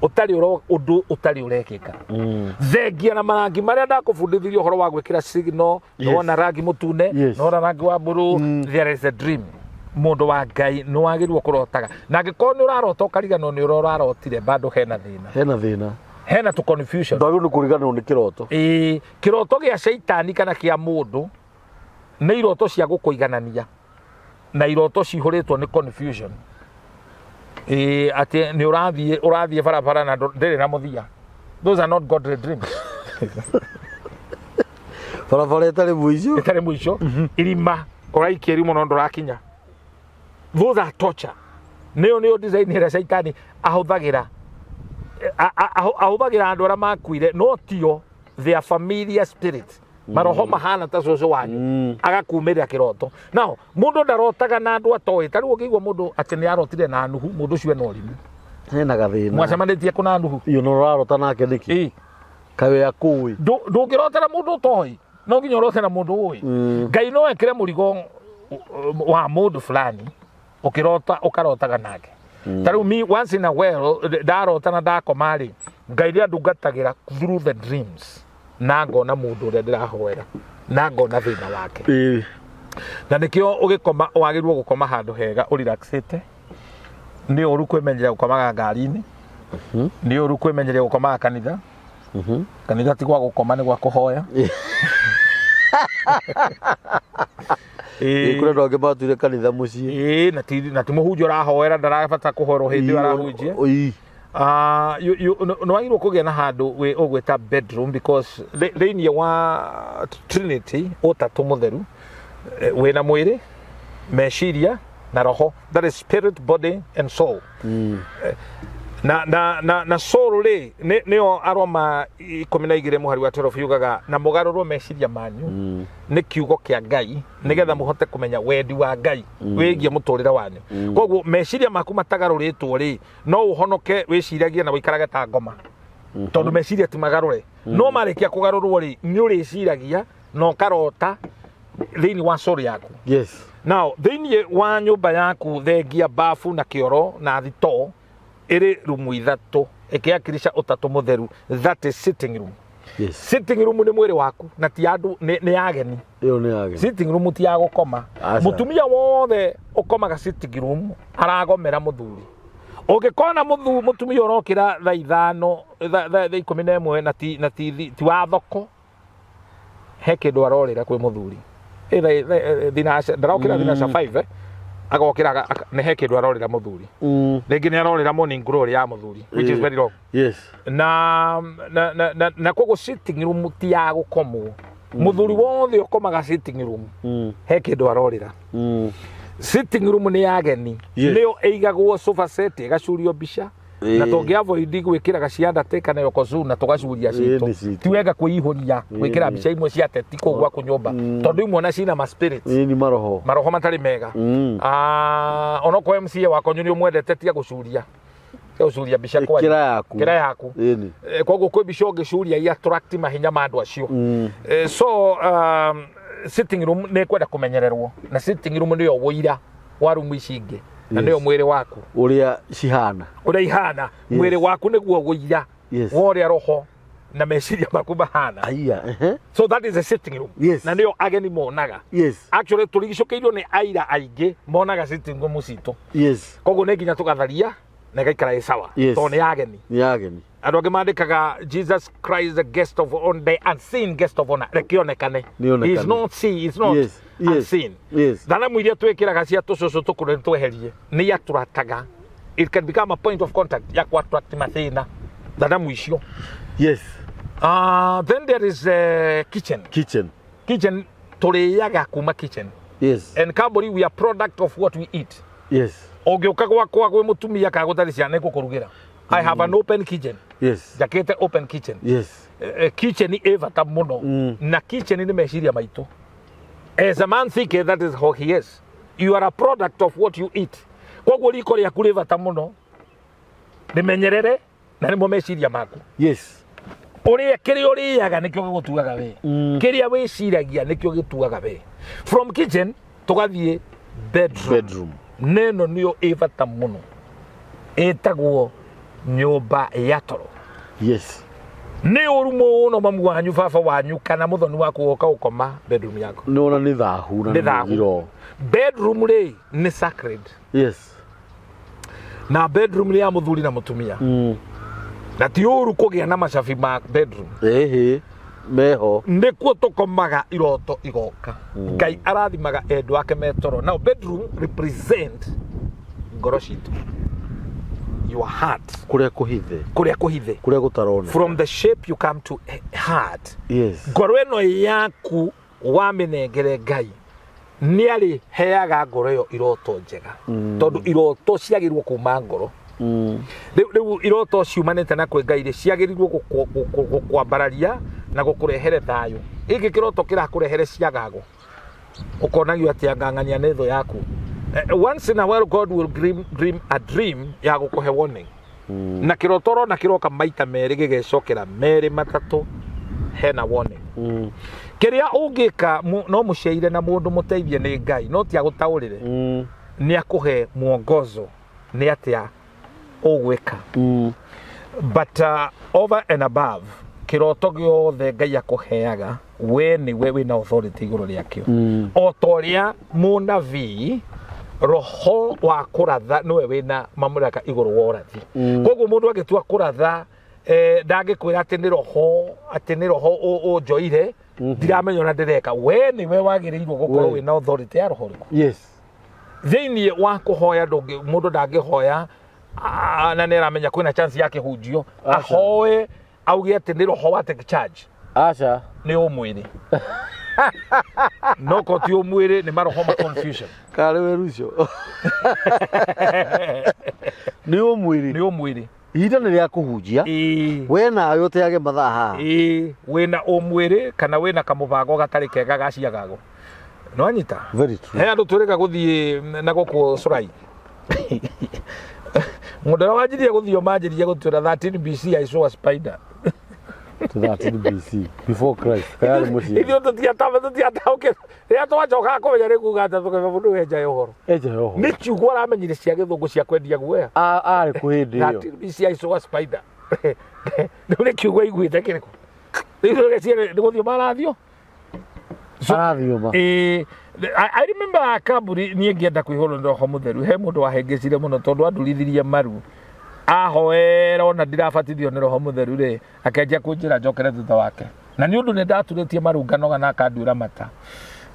ũtarĩ ũndũ ũtarĩ ũrekĩka. Thengia na marangi marĩa ndakũbundithirie ũhoro wa gwĩkĩra signal. Nĩwona rangi mũtune, nĩwona rangi wa blue. There is a dream. Mũndũ wa Ngai nĩ wagĩrĩirwo kũrotaga, na angĩkorwo nĩ ũrarota ũkariganwo nĩ ũrĩa ũrarotire, bado hena thĩna. Hena thĩna. Hena tũ confusion. Ndwagĩrĩirwo nĩ kũriganĩrwo nĩ kĩroto. Ĩĩ, kĩroto gĩa caitani kana kĩa mũndũ nĩ iroto cia gũkũiganania na iroto cihũrĩtwo nĩ confusion. Ĩĩ, atĩ nĩ ũrathiĩ barabara na ndĩrĩ na mũthia. Those are not godly dreams. Barabara ĩtarĩ mũico. Ĩtarĩ mũico, irima ũraikia irima no ndũrakinya. Those are torture. Nĩyo design ĩrĩa caitani ahũthagĩra. Ahũthagĩra andũ arĩa makuire, no tio their familiar spirit, maroho mahana ta cũcũ wanyu, agakumĩrĩra kĩroto. Now mũndũ ndarotaga na andũ atoĩ. Ta rĩu ũngĩigua mũndũ atĩ nĩ arotire na Nuhu, mũndũ ũcio ena ũrimũ. Hena gathĩna. Mwacemanĩtie kũ na Nuhu? Iyo no ũrarota nake nĩkĩ? Kaĩ akũĩ? Ndũngĩrotera mũndũ ũtoĩ, no nginya ũrote na mũndũ ũĩ. Ngai no ekĩre mũrigo wa mũndũ fulani ũkĩrota ũkarotaga nake. Ta rĩu me, once in a while ndarota na ndakoma rĩ, Ngai nĩ andungatagĩra through the dreams, na ngona mũndũ ũrĩa ndĩrahoera na ngona thĩna wake. Na nĩkĩo ũgĩkoma wagĩrĩirwo gũkoma handũ hega ũrelaxĩte. Nĩ ũru kwĩmenyeria gũkomaga ngari-inĩ, nĩ ũru kwĩmenyeria gũkomaga kanitha. Kanitha ti gwa gũkoma, nĩ gwa kũhoya. Ĩ, kũrĩ andũ angĩ matuire kanitha mũciĩ. Ĩĩ, na ti mũhunjia ũrahoera, ndarabata kũhoerwo hĩndĩ ĩyo arahunjia. Nĩ wagĩrĩirwo kũgĩa na handũ wĩ ũgwĩta bedroom, because thĩinĩ wa Trinity, Ũtatũ Mũtheru, wĩna mwĩrĩ, meciria na roho, that is spirit, body and soul. Na soul rĩ, nĩyo Aroma 12 mũhari wa 12 yugaga na mũgarũrwo meciria manyu nĩ kiugo kĩa Ngai, nĩgetha mũhote kũmenya wendi wa Ngai wĩgiĩ mũtũrĩre wanyu. Koguo meciria maku matagarũrĩtwo rĩ, no ũhonoke wĩciragie na wĩikarage ta ngoma, tondũ meciria ti magarũre. No marĩkia kũgarũrwo rĩ, nĩ ũrĩciragia na ũkarota thĩinĩ wa soul yaku. Now, thĩinĩ wa nyũmba yaku, thengia bafu na kĩoro na thitoo, ĩrĩ rumu ithatũ ĩkĩakirisha Ũtatũ Mũtheru, that is sitting room. Sitting room nĩ mwĩrĩ waku na ti andũ, nĩ ageni. Ĩyo nĩ yageni. Sitting room ti ya gũkoma. Aca. Mũtumia wothe ũkomaga sitting room aragomera mũthuri. Ũngĩkona mũtumia ũrokĩra thaa 5, thaa 11 na ti wa thoko, he kĩndũ arorĩra kwĩ mũthuri. Thinaca ndarokĩra, thinaca 5, agokĩra nĩ he kĩndũ arorĩra mũthuri. Rĩngĩ nĩ arorĩra morning glory ya mũthuri, which is very wrong. Na koguo sitting room ti ya gũkomwo. Mũthuri wothe ũkomaga sitting room, he kĩndũ arorĩra. Sitting room nĩ ya ageni. Nĩyo ĩigagwo sofa set, ĩgacurio mbica, na tũngĩ avoid gwĩkĩraga cia Undertaker na Yokozuna, tũgacuria citũ. Nĩ citũ. Ti wega kwĩihũria gwĩkĩra mbica imwe cia ateti kũu gwaku nyũmba, tondũ imwe ona cina ma spirits. Ĩ, nĩ maroho. Maroho matarĩ mega. Onokorwo MCA wakwa nĩ ũmwendete, tiga gũcuria, tiga gũcuria mbica kwanyu. Ĩkĩra yaku. Kĩra yaku. Ĩni. Koguo kwĩ mbica ũngĩcuria i attract mahinya ma andũ acio. So sitting room nĩ kwenda kũmenyererwo, na sitting room nĩyo wũira wa rumu ici ingĩ, na nĩyo mwĩrĩ waku. Ũrĩa cihana. Ũrĩa ihana. Mwĩrĩ waku nĩguo wũira wa ũrĩa roho na meciria maku mahana. Aya, ehe. So that is a sitting room. Na nĩyo ageni monaga. Actually, tũrigicũkĩirio nĩ aira aingĩ monaga sitting room citũ. Koguo nĩ nginya tũgatharia na ĩgaikara ĩ sawa, tondũ nĩ ageni. Nĩ ageni. Andũ angĩ mandĩkaga "Jesus Christ, the guest of on the unseen guest of honor". Reke onekane. Nĩ onekane. He is not see, he is not unseen. Thanamu iria twĩkĩraga cia tũcũcũ tũkũrũ nĩ tweherie, nĩ attractaga, it can become a point of contact ya ku attract mathĩna, thanamu icio. Then there is a kitchen. Kitchen. Kitchen, tũrĩaga kuma kitchen. And Kamburi, we are product of what we eat. Ũngĩũka gwakwa gwĩ mũtumia kana gũtarĩ ciana, nĩngũkũrugĩra. I have an open kitchen. Njakĩte open kitchen. Kitchen ĩ bata mũno. Na kitchen nĩ meciria maitũ. As a man thinketh, that is how he is. You are a product of what you eat. Koguo riko rĩaku rĩ bata mũno, rĩmenyerere, na nĩmo meciria maku. Ũrĩa kĩrĩa ũrĩaga nĩkĩo gĩgũtuaga we. Kĩrĩa wĩciragia nĩkĩo gĩtuaga we. From kitchen tũgathiĩ bedroom. Bedroom. Neno nĩyo ĩ bata mũno, ĩtagwo nyũmba ya toro. Nĩ ũru mũno mamu wanyu, baba wanyu kana mũthoni waku woka gũkoma bedroom yaku. Nĩ wona nĩ thahu na Nĩ thahu. Mũgiro. Bedroom rĩ, nĩ sacred. Na bedroom nĩ ya mũthuri na mũtumia. Na ti ũru kũgĩa na macabi ma bedroom. Ĩhĩ, meho. Nĩkuo tũkomaga, iroto igoka. Ngai arathimaga endwa ake metoro. Now bedroom represent ngoro citũ, your heart. Kũrĩa kũhithe. Kũrĩa kũhithe. Kũrĩa gũtaroneka. From the shape you come to heart. Ngoro ĩno yaku wamĩnengere Ngai, nĩ arĩheaga ngoro ĩyo iroto njega, tondũ iroto ciagĩrĩirwo kuma ngoro. Rĩu iroto ciumanĩte na kwĩ Ngai rĩ, ciagĩrĩirwo gũkwambararia na gũkũrehere thayũ. Gĩkĩ kĩroto kĩrakũrehere ciagago, ũkonagio atĩ angang'ania nĩ thũ yaku. Once in a while God will dream a dream ya gũkũhe warning. Na kĩroto ũrona kĩroka maita merĩ, gĩgecokera merĩ matatũ, hena warning. Kĩrĩa ũngĩka, no mũciaire na mũndũ mũteithie nĩ Ngai, no ti agũtaũrĩre. Nĩ akũhe mwongozo nĩ atĩa ũgwĩka. But over and above, kĩroto gĩothe Ngai akũheaga, we nĩwe wĩna authority igũrũ rĩakĩo. O ta ũrĩa mũnabii, roho wa kũratha nĩwe wĩna mamlaka igũrũ wa ũrathi. Koguo mũndũ angĩtua kũratha, ndangĩkwĩra atĩ nĩ roho, atĩ nĩ roho ũnjoire. Ndiramenya ona ndĩreka. We nĩwe wagĩrĩirwo gũkorwo We. wĩna authority ya roho rĩkũ. Thĩinĩ wa kũhoya, mũndũ ndangĩhoya na nĩ aramenya kwĩna chance ya kĩhunjio, Aca. ahoe auge atĩ nĩ roho wa take charge. Aca. Nĩ ũmwĩrĩ, no ko ti ũmwĩrĩ, nĩ maroho ma confusion. Karĩ we rucio nĩ ũmwĩrĩ. Nĩ ũmwĩrĩ. Ihinda nĩ rĩa kũhunjia. We nawe ũteage mathaa haha. Ĩĩ, wĩna ũmwĩrĩ kana wĩna kamũbango gatarĩ kega gaciagago, nĩwanyita? Very true. He andũ twĩrĩga gũthiĩ na gũkũ curai, mũndũ ũrĩa wanjirie gũthiĩ manjirie gũtwĩra 13 BC I saw a spider. 13 BC, before Christ, kayarĩ mũciĩ. Ithuĩ tũtiataũkĩrwo. Rĩrĩa twacokaga kũmenya nĩ kuga atĩ tũkauga mũndũ ũyũ enjaga ũhoro. Enja yoho. Nĩ kiugo aramenyire cia gĩthũngũ cia kwendia guoya. Arĩ kũ hĩndĩ ĩyo? 13 BC I saw a spider, rĩu nĩ kiugo aiguĩte kĩrĩkũ? Rĩu tũgeciria nĩ gũthiĩ marathiũ. Arathiũma. Ĩĩ, I remember kamburi niĩ ngĩenda kũihũrwo nĩ roho mũtheru, he mũndũ wahĩngĩcire mũno tondũ andurithirie maru ahoera ona ndirabatithio nĩ roho mũtheru rĩ, akĩanjia kũnjĩra njokere thutha wake, na nĩ ũndũ nĩ ndaturĩtie maru nganoga na akanduĩra mata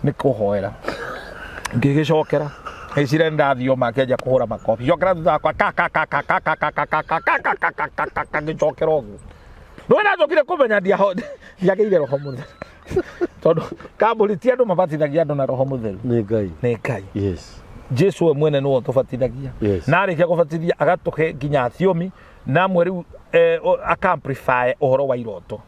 nĩ kũhoera. Ngĩgĩcokera ngĩciria nĩ ndathioma, akĩanjia kũhũra makobi, cokera thutha wakwa, ka ka ka ka ka ka ka ka ka ka ka ka ka ka ka ka ka, ngĩcokera ũguo. Nĩwe ndacokire kũmenya ndiagĩire roho mũtheru, tondũ kambũri ti andũ mabatithagia andũ na roho mũtheru. Nĩ Ngai. Nĩ Ngai. Jesu we mwene nĩwe ũtũbatithagia. Na arĩkia kũbatithia agatũhe nginya thiomi na amwe rĩu aka-amplify ũhoro wa iroto.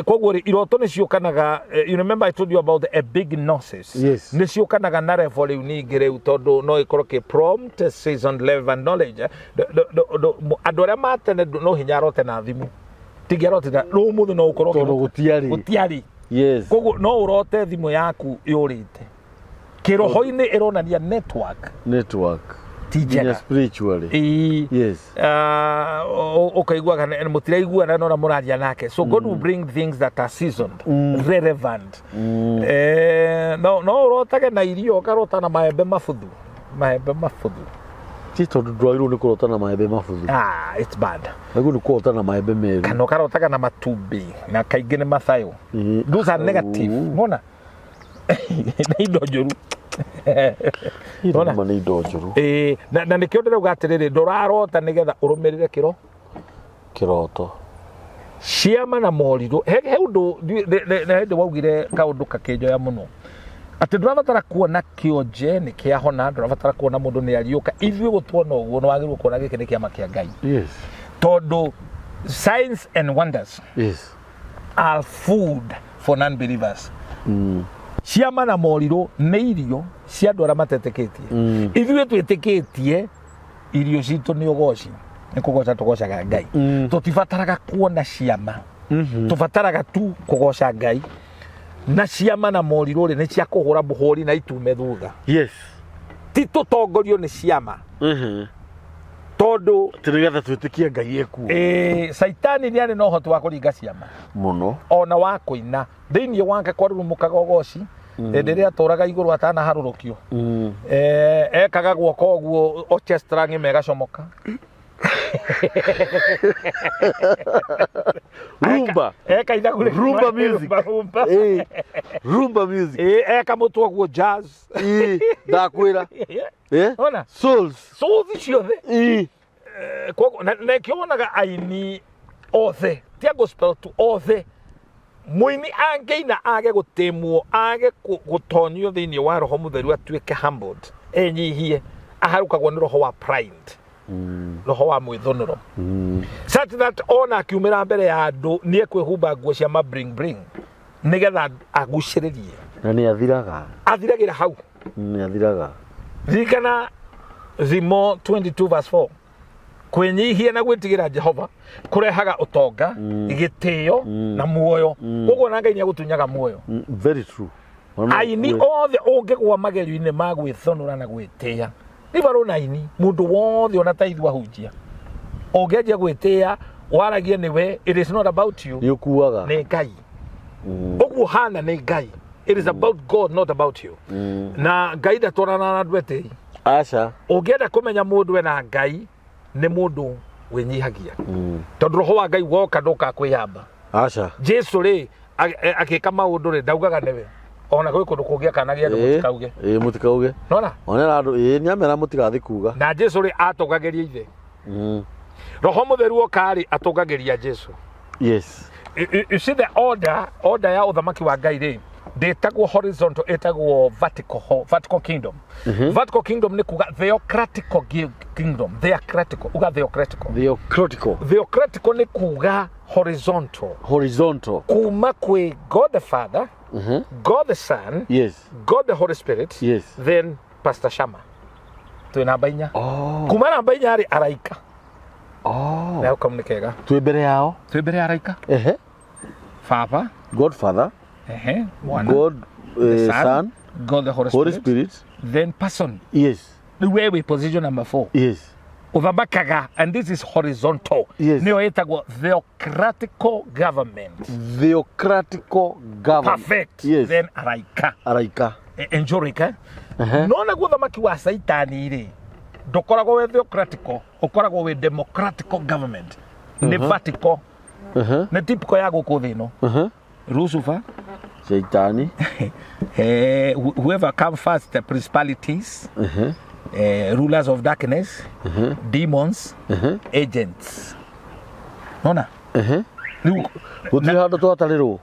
Koguo rĩ, iroto nĩ ciũkanaga. You remember I told you about a big gnosis? Yes. Nĩ ciũkanaga na level rĩu ningĩ rĩu, tondũ no ĩkorwo kĩ prompt season level and knowledge. Andũ arĩa matene no hinya arote na thimũ, tingĩarote na rĩu ũmũthĩ no ũkorwo Tondũ gũtiarĩ. Gũtiarĩ. Koguo no ũrote thimũ yaku yũrĩte, kĩroho-inĩ ĩronania network Network ti nginya njega. Spiritually. Ĩĩ. Ũkaiguaga mũtiraiguana no na mũraria nake. So God will bring things that are seasoned, relevant. No ũrotage na irio, ũkarota na maembe mabuthu, maembe mabuthu. Ti tondũ ndwagĩrĩirwo nĩ kũrota na maembe mabuthu. Ah, it's bad. Wagĩrĩirwo nĩ kũrota na maembe meru. Kana ũkarotaga na matumbĩ, na kaingĩ nĩ mathayo. Those are negative. Mona nĩ indo njũru. Ona. Nĩ indo njũru. Ĩĩ, na nĩkĩo ndĩrauga atĩrĩrĩ, ndũrarota nĩgetha ũrũmĩrĩre kĩro Kĩroto. Ciama na morirũ, he ũndũ nĩ hĩndĩ waugire kaũndũ kakĩnjoya mũno, atĩ ndũrabatara kuona kĩonje nĩ kĩahona, ndũrabatara kuona mũndũ nĩ ariũka. Ithuĩ gũtuona ũguo, nĩ wagĩrĩirwo kuona gĩkĩ nĩ kĩama kĩa Ngai, tondũ signs and wonders are food for non-believers. Ciama na morirũ nĩ irio cia andũ arĩa matetĩkĩtie. Ithuĩ twĩtĩkĩtie, irio citũ nĩ ũgoci, nĩ kũgoca tũgocaga Ngai. Tũtibataraga kuona ciama, tũbataraga tu kũgoca Ngai, na ciama na morirũ rĩ, nĩ cia kũhũra mũhũri na itume thutha. Ti tũtongorio nĩ ciama, tondũ Atĩ nĩgetha twĩtĩkie Ngai ekuo. Ĩĩ, Caitani nĩ arĩ na ũhoti wa kũringa ciama Mũno. Ona wa kũina thĩinĩ wake kwarurumũkaga ũgoci hĩndĩ ĩrĩa atũraga igũrũ atanaharũrũkio. Ekaga guoko ũguo, orchestra ng'ima ĩgacomoka. Rumba. Eka ithagu rĩmwe, Rumba music. Rumba, rumba. Ĩĩ. Rumba music. Ĩĩ, eka mũtwe ũguo, jazz. Ĩĩ, ndakwĩra. Ona. Souls. Souls ciothe. Koguo na nĩkĩo wonaga aini othe, ti a gospel tu, othe, mũini angĩina age gũtĩmwo, age gũtonyio thĩinĩ wa roho mũtheru, atuĩke humbled, enyihie, aharũkagwo nĩ roho wa pride, roho wa mwĩthũnũro, such that ona akiumĩra mbere ya andũ nĩ ekwĩhumba nguo cia ma bling bling nĩgetha agucĩrĩrie. Na nĩ athiraga. Athiragĩra hau. Nĩ athiraga. Ririkana Thimo 22 verse 4, kwĩnyihia na gwĩtigĩra Jehova kũrehaga ũtonga, gĩtĩo na muoyo. Koguo na Ngai nĩ agũtunyaga muoyo. Very true. Ona Aini othe, ũngĩgwa magerio-inĩ ma gwĩthũnũra na gwĩtĩĩa, nĩ na aini mũndũ wothe, ona ta ithuĩ ahunjia, ũngĩanjia gwĩtĩĩa, waragie nĩwe, it is not about you. Nĩ ũkuaga. Nĩ Ngai. Ũguo hana nĩ Ngai. It is about God, not about you. Na Ngai ndatwarana na andũ etĩi. Aca. Ũngĩenda kũmenya mũndũ ena Ngai, nĩ mũndũ wĩnyihagia, tondũ roho wa Ngai woka ndũka kwĩyamba. Aca. Jesu rĩ, Agĩka maũndũ rĩ, ndaugaga nĩwe. Ona gwĩ kũndũ kũngĩ akanagia andũ mũtikauge. Ĩĩ, mũtikauge. Nona? Onera andũ, ĩĩ, nĩamera mũtigathiĩ kuga. Na Jesu rĩ, atũgagĩria ithe. Roho Mũtheru oka rĩ, atũgagĩria Jesu. You see the order ya ũthamaki wa Ngai rĩ, ndĩtagwo horizontal, ĩtagwo vertical, vertical kingdom. Vertical kingdom nĩ kuga theocratical kingdom. Theocratical, uga theocratical. Theocratical. Theocratical nĩ kuga horizontal. Horizontal. Kuma kwĩ God the Father, God the Son, God the Holy Spirit, then Pastor Shama. Twĩ namba 4. Kuma namba 4 rĩ, araika. Na kau nĩ kega. Twĩ mbere yao. Twĩ mbere ya araika. Baba. Godfather. Mwana. God, The Son. Son. God the Holy Holy Spirit. Spirit. Then person. Rĩu we wĩ position number 4. Ũthamakaga, and this is horizontal. Nĩyo ĩtagwo theocratical government. Theocratical government. Perfect. Then araika. Araika. Angelic, eh? No naguo ũthamaki wa Caitani rĩ, ndũkoragwo wĩ theocratical, ũkoragwo wĩ democratical government. Nĩ vertical. Nĩ typical ya gũkũ thĩ ĩno. Lucifer. Caitani. Whoever come first, the principalities, rulers of darkness, demons, agents. Nona? Rĩu, Gũtirĩ handũ twatarĩrwo.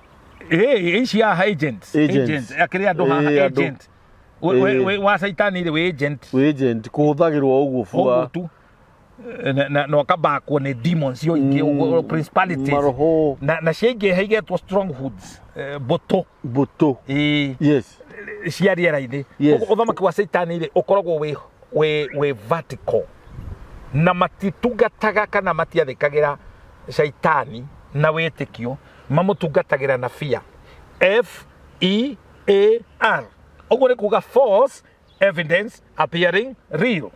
Ici haha agents. Agents. Agents. Akĩrĩ andũ haha, Ĩĩ, andũ. agent. We wa Caitani rĩ, wĩ agent. Wĩ agent, kũhũthagĩrwo ũguo bua. Ũguo tu. Na ũkabakwo nĩ demons io ingĩ, ũguo, principalities. Maroho. Na ciaingĩha igetwo strongholds, mbũtũ. Mbũtũ. Ĩĩ. Cia rĩera-inĩ. Ũguo ũthamaki wa Caitani rĩ, ũkoragwo wĩ vertical. Na matitungataga kana matiathĩkagĩra Caitani na wĩtĩkio, mamũtungatagĩra na fear. F E A R. Ũguo nĩ kuga false evidence appearing real.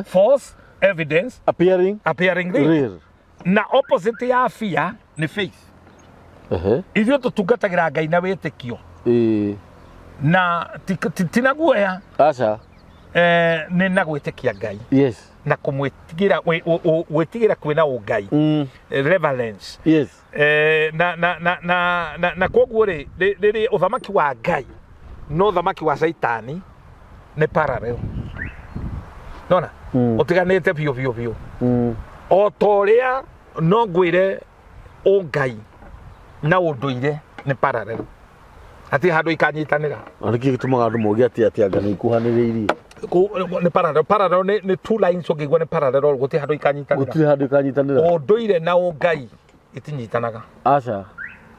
False evidence appearing appearing real. Real. Na opposite ya fear nĩ faith. Ithuĩ tũtungatagĩra Ngai na wĩtĩkio. Na ti na guoya. Aca. Nĩ na gwĩtĩkia Ngai. Na kũmwĩtigĩra, gwĩtigĩra kwĩna ũngai. Reverence. Na koguo rĩ, rĩrĩ ũthamaki wa Ngai na ũthamaki wa Caitani nĩ parallel. Nona? Ũtiganĩte biũ biũ biũ. O ta ũrĩa no ngwĩre ũngai na ũndũire nĩ parallel. Hatirĩ handũ ikanyitanĩra. Na nĩkĩ gĩtũmaga andũ moige atĩ anga nĩ ikuhanĩrĩirie? Nĩ parallel. Parallel nĩ two lines ũngĩigua nĩ parallel, gũtirĩ handũ ikanyitanĩra. Gũtirĩ handũ ikanyitanĩra. Ũndũire na ũngai itinyitanaga. Aca.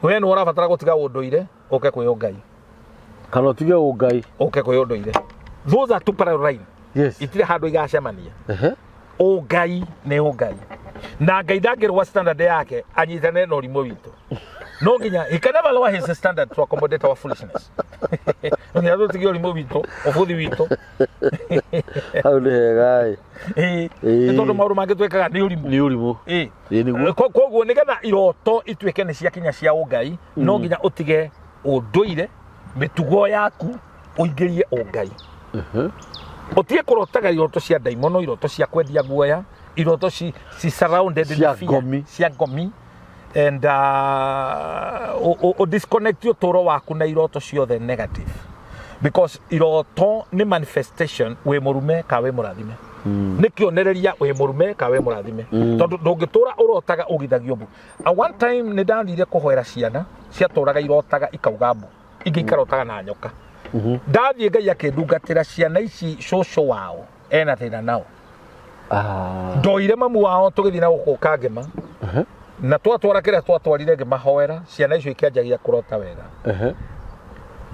We nĩ ũrabatara gũtiga ũndũire ũke kwĩ ũngai. Kana ũtige ũngai. Ũke kwĩ ũndũire. Those are two parallel lines. Itirĩ handũ igacemania. Ũngai nĩ ũngai. Na Ngai ndangĩrũa standard yake anyitane na ũrimũ witũ. No nginya, he can never lower his standard to accommodate our foolishness. No nginya tũtige ũrimũ witũ, ũbũthi witũ. Hau nĩ hega ĩ. Ĩĩ. Nĩ tondũ maũndũ mangĩ twĩkaga nĩ ũrimũ. Nĩ ũrimũ. Ĩĩ. Ĩĩ, nĩguo. Koguo nĩgetha iroto ituĩke nĩ ciakinya cia ũngai, no nginya ũtige ũndũire, mĩtugo yaku, ũingĩrie ũngai. Ũtige kũrotaga iroto cia ndaimono, iroto cia kwendia guoya, iroto ci surrounded Cia nĩ fear, ngomi. cia ngomi. And disconnect ũtũũro waku na iroto ciothe negative. Because iroto nĩ manifestation wĩ mũrume ka wĩ mũrathime. Nĩ kĩonereria wĩ mũrume ka wĩ mũrathime. Tondũ ndũngĩtũra ũrotaga ũgithagio mbu. At one time nĩ ndathire kũhoera ciana ciatũraga irotaga ikauga mbu, ingĩ ikarotaga na nyoka. Ndathiĩ Ngai akĩndungatĩra ciana ici cũcũ wao ena thĩna nao. Ndoire mamu wao tũgĩthiĩ na gũkũ Kangema. Na twatwara kĩrĩa twatwarire ngĩmahoera, ciana icio ikĩanjagia kũrota wega.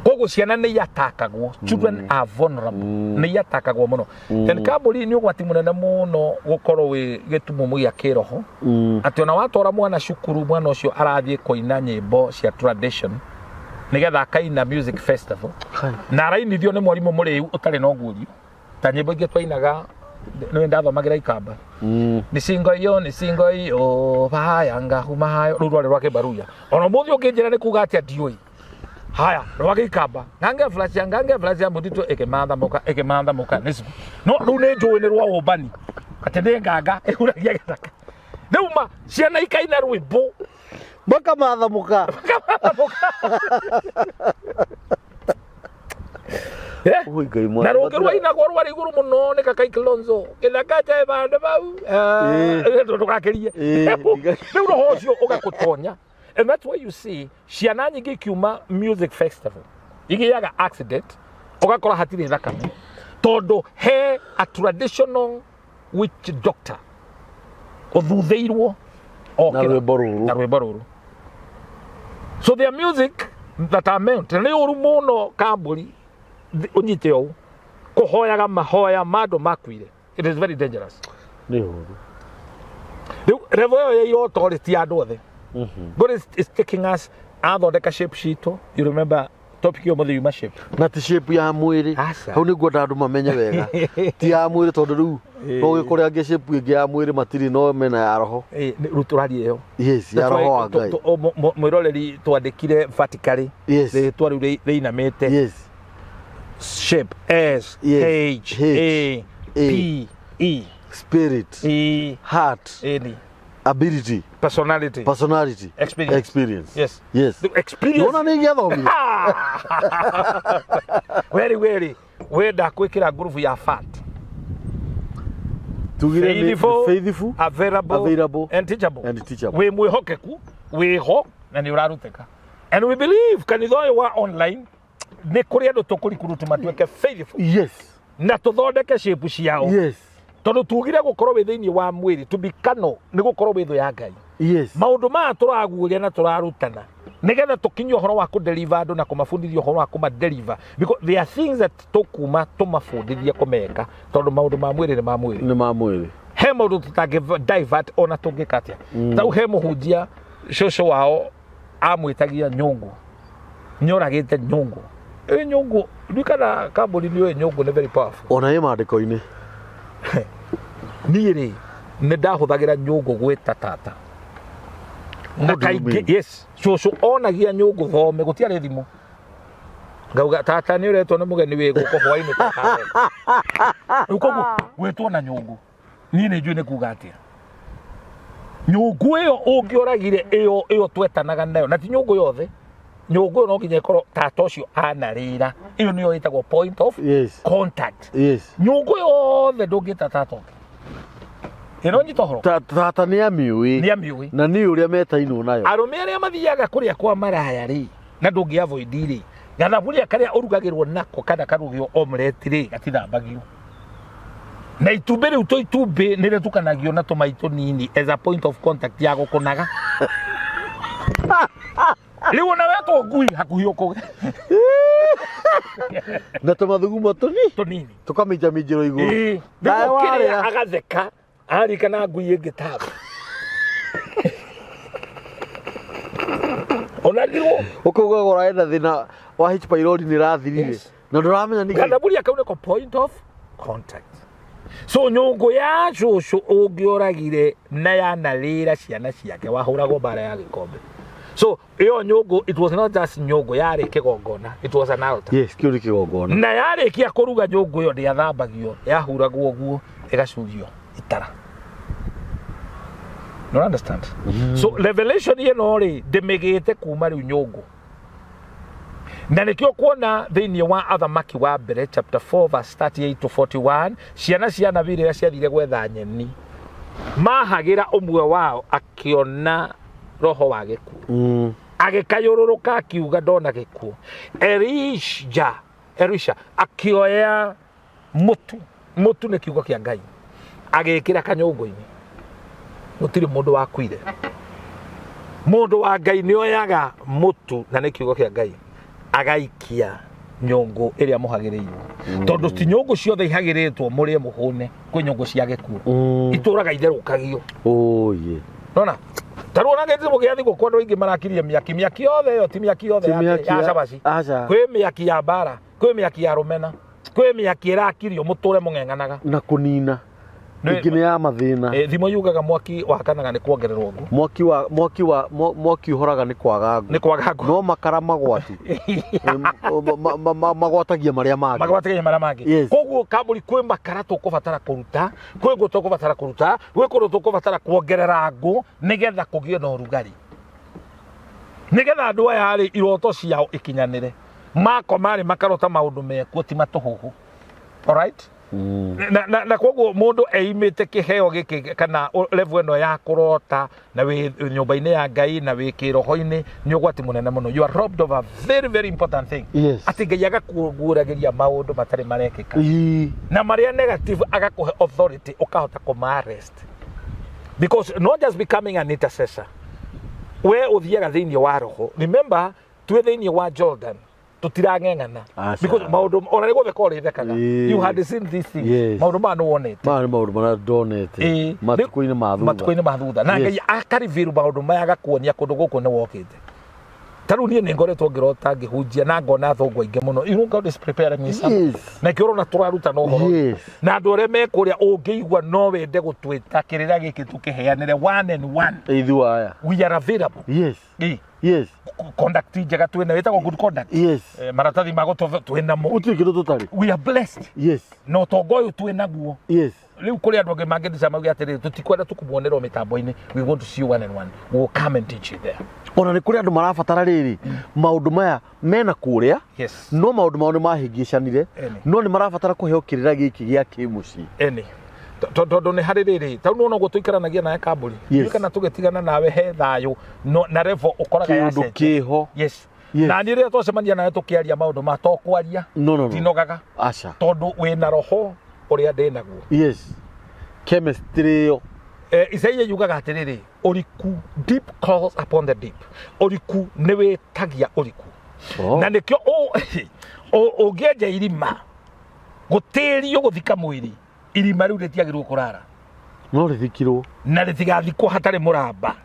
Koguo ciana nĩ iatakagwo, children are vulnerable, nĩ iatakagwo mũno. Then kambũri nĩ ũgwati mũnene mũno gũkorwo wĩ gĩtumumu gĩa kĩroho. Atĩ ona watwara mwana cukuru, mwana ũcio arathiĩ kũina nyĩmbo cia tradition nĩgetha akaina music festival. Na arainithio nĩ mwarimũ mũrĩu ũtarĩ na ũguũrio. Ta nyĩmbo ingĩ twainaga, nĩ ndathomagĩra Ikamba. Nĩ singo iyo, nĩ singo iyo, bahaya ngahuma hayo. Rũu rwarĩ rwa Kĩmbaruya. Ona ũmũthĩ ũngĩnjĩra nĩ kuga atĩa ndiũĩ. Haya, rwa Gĩikamba. Ngange flash ya, ngange flash ya mũtitũ ĩkĩmatha mũka, ĩkĩmatha mũka. Nĩ No, rũu nĩ njũĩ nĩ rwa ũmbani. Atĩ nĩ nganga ĩhuragia gĩthaka. Rĩu ma, ciana ikaina rwĩmbo. Makamatha mũka. Makamatha mũka. Eh? Ui, Ngai Na mwana. rũngĩ rwainagwo rwarĩ igũrũ mũno nĩ Kakai Kilonzo, gĩthaka kĩa bandũ bau. Ndũgakĩrie. Rĩu roho ũcio ũgakũtonya, and that's why you see ciana nyingĩ ikiuma music festival igĩaga accident, ũgakora hatirĩ thakame, tondũ he a traditional witch doctor ũthuthĩirwo Na okĩra rwĩmbo rũrũ. Na rwĩmbo rũrũ. So their music that are meant nĩ ũru mũno kambũri ũnyite ũũ kũhoyaga mahoya ma andũ makuire, it is very dangerous. Nĩ ũru. Rĩu level ĩyo ya iroto rĩ, ti ya andũ othe. God is taking us, athondeka shape citũ. You remember topic ĩyo mũthĩ yuma shape. Na ti shape ya mwĩrĩ. Aca. Hau nĩguo andũ mamenye wega, ti ya mwĩrĩ, tondũ rĩu no gĩkũrĩ angĩ shape ĩngĩ ya mwĩrĩ matirĩ, no mena ya roho. Rĩu tũraria ĩyo. Yes, ya That's why roho wa Ngai. Mwĩroreri twandĩkire vertically, rĩtwa rĩu rĩinamĩte, shape S H H, A A, P E. Spirit, E heart, N ability, personality, personality, experience. Experience. Yes. Yes. The experience. Nona nĩ ingĩathomire. Weri weri wenda kwĩkĩra ngurubu ya fat. Tugire nĩ Faithful, faithful, available, available, and teachable. And teachable. Wĩ mwĩhokeku, wĩho na nĩ ũrarutĩka, and we believe kanitha ũyũ wa online nĩ kũrĩ andũ tũkũrikurutu matuĩke faithful na tũthondeke shape ciao, tondũ tugire gũkorwo wĩ thĩinĩ wa mwĩrĩ, to be carnal nĩ gũkorwo wĩ thũ ya Ngai. Maũndũ maya tũraguũria na tũrarutana nĩgetha tũkinyie ũhoro wa kũdeliver andũ na kũmabundithia ũhoro wa kũmadeliver, because there are things that tũkuma tũmabundithie kũmeka, tondũ maũndũ ma mwĩrĩ nĩ ma mwĩrĩ. Nĩ ma mwĩrĩ. He maũndũ tũtangĩ divert ona tũngĩka atĩa. Tau he mũhunjia cũcũ wao amwĩtagia nyũngũ, nĩoragĩte nyũngũ ĩ nyũngũ ndikana kambuni nĩ ũĩ nyũngũ nĩ very powerful. Ona ĩ maandĩko-inĩ. Niĩ rĩ, nĩ ndahũthagĩra nyũngũ gwĩta tata na What do you kaingĩ mean? Yes, cũcũ onagia nyũngũ thome, gũtiarĩ thimũ, ngauga tata nĩ ũretwo nĩ mũgeni wĩ gũkũ hwainĩ tata. Rĩu koguo gwĩtwo na nyũngũ niĩ nĩ njũĩ nĩ kuga atĩa. Nyũngũ ĩyo ũngĩoragire ĩyo ĩyo twetanaga nayo, na ti nyũngũ yothe, nyũngũ ĩyo no nginya ĩkorwo tata ũcio anarĩra, ĩyo nĩyo ĩtagwo point of contact. Nyũngũ yothe ndũngĩta tata ũngĩ ĩno, nyita ũhoro. Tata nĩ amĩũĩ. Nĩ amĩũĩ. Na nĩ ũrĩa metainwo nayo. Arũme arĩa mathiaga kũrĩa kwa maraya rĩ, na ndũngĩ avoid rĩ, gathaburia karĩa ũrugagĩrwo nako kana karugio omelette rĩ, gatithambagio, na itumbĩ rĩu to itumbĩ nĩ rĩtukanagio na tũmai tũnini as a point of contact ya gũkũnaga. Rĩu ona wetwo ngui hakuhĩ ũkũge. Na tũmathugumo tũni Tũnini. Tũkaminjaminjĩrwo igũrũ. Ĩĩ, Nawe rĩu ũkĩrĩa warĩa. Agatheka arikana ngui ĩngĩ tabe onagirwo. Ũkauga ũraĩ na thĩna wa H pylori nĩ ĩrathirire, na ndũramenya nĩkĩ. Gathaburia kau nĩko point of contact. So nyũngũ ya cũcũ ũngĩoragire na yanarĩra ciana ciake, wahũragwo mbara ya gĩkombe. So ĩyo nyũngũ, it was not just nyũngũ, yarĩ kĩgongona, it was an altar. Yes, kĩu nĩ kĩgongona. Na yarĩkia kũruga nyũngũ ĩyo ndĩathambagio, yahuragwo ũguo ĩgacurio itara. You understand? So revelation ĩno rĩ, ndĩmĩgĩte kuma rĩu nyũngũ, na nĩkĩo kuona thĩinĩ wa Athamaki wa Mbere chapter 4 verse 38 to 41, ciana cia nabii rĩrĩa ciathire gwetha nyeni, mahagĩra ũmwe wao akĩona roho wa gĩkuũ, agĩkayũrũrũka akiuga, "Ndona gĩkuũ." Elisha akĩoya mũtu, mũtu nĩ kiugo kĩa Ngai, agĩkĩra kanyũngũ-inĩ, gũtirĩ mũndũ wakuire. Mũndũ wa Ngai nĩ oyaga mũtu, na nĩ kiugo kĩa Ngai, agaikia nyũngũ ĩrĩa mũhagĩrĩirwo, tondũ ti nyũngũ ciothe ihagĩrĩtwo mũrĩe mũhũne, kwĩ nyũngũ cia gĩkuũ itũraga itherũkagio. Oh, yeah. Nona tarĩu ona gĩthimo gĩa thigũkũ andũ aingĩ marakirie mĩaki, mĩaki yothe ĩyo ti mĩaki yothe Ti mĩaki ya cabaci. Aca. Kwĩ mĩaki ya mbara, kwĩ mĩaki ya rũmena, kwĩ mĩaki ĩrakirio mũtũre mũng'eng'anaga. Na kũnina. Ĩngĩ nĩ ya mathĩna. Thimo yugaga mwaki wakanaga nĩ kuongererwo ngũ. Mwaki wa mwaki wa mwaki ũhoraga nĩ kwaga ngũ. Nĩ kwaga ngũ. No makara magwati magwatagia marĩa mangĩ. Magwatagia marĩa mangĩ. Koguo kambuni kwĩ makara tũkũbatara kũruta, kwĩ ngũ tũkũbatara kũruta, gwĩ kũndũ tũkũbatara kuongerera ngũ nĩgetha kũgĩe na ũrugarĩ. Nĩgetha andũ aya rĩ, iroto ciao ikinyanĩre, makoma rĩ, makarota maũndũ mekuo, ti matũhũhũ, alright? Na koguo mũndũ eimĩte kĩheo gĩkĩ kana level ĩno ya kũrota na wĩ nyũmba-inĩ ya Ngai na wĩ kĩroho-inĩ, nĩ ũgwati mũnene mũno. You are robbed of a very, very important thing, atĩ Ngai agakuguũragĩria maũndũ matarĩ marekĩka na marĩa negative, agakũhe authority ũkahota kũma arrest, because not just becoming an intercessor, we ũthiaga thĩinĩ wa roho. Remember, twĩ thĩinĩ wa Jordan, tũtirang'eng'ana. Aca. Because maũndũ ona nĩ gũtheka ũrĩthekaga. You had seen these things. Maũndũ maya nĩ wonete. Maya nĩ maũndũ marĩa ndonete matukũ-inĩ ma thutha. Matukũ-inĩ ma thutha, na Ngai akareveal maũndũ maya, agakuonia kũndũ gũkũ nĩ wokĩte. Ta rĩu niĩ nĩ ngoretwo ngĩrota ngĩhunjia na ngona athũngũ aingĩ mũno. You know God is preparing me something. Na kĩo ũrona tũraruta na ũhoro na andũ arĩa me kũrĩa, ũngĩigua no wende gũtwĩta kĩrĩra gĩkĩ tũkĩheanĩre one and one, Ithuĩ aya, we are available. Conduct njega twĩna, wĩtagwo good conduct. Maratathi ma gũtũ twĩnamo. Gũtirĩ kĩndũ tũtarĩ. We are blessed. Na ũtonga ũyũ twĩnaguo. Rĩu kũrĩ andũ angĩ mangĩthica mauge atĩrĩrĩ, tũtikwenda tũkũmuonerwo mĩtambo-inĩ, we want to see you one and one, we will come and teach you there. Ona nĩ kũrĩ andũ marabatara rĩrĩ maũndũ maya mena kũrĩa, no maũndũ mao nĩ mahĩngĩcanire, no nĩ marabatara kũheo kĩrĩra gĩkĩ gĩa kĩmũciĩ. Eni tondũ nĩ harĩ rĩrĩ, tau nĩwona ũguo tũikaranagia nawe kambũri. Kana tũgĩtigana nawe he thayũ, no, na level ũkoraga Kĩũndũ yacenjia. kĩho. Na niĩ rĩrĩa twacemania nawe tũkĩaria maũndũ ma to kwaria, No. ndinogaga, Aca. Tondũ wĩna roho ũrĩa ndĩ naguo. Yes, chemistry ĩyo. Isaia yugaga atĩrĩrĩ, ũriku, deep calls upon the deep, ũriku nĩ wĩtagia ũriku. Na nĩkĩo ũngĩenja irima gũtĩrio gũthika mwĩrĩ, irima rĩu rĩtiagĩrĩirwo kũrara. No rĩthikirwo. Na rĩtigathikwo hatarĩ mũramba.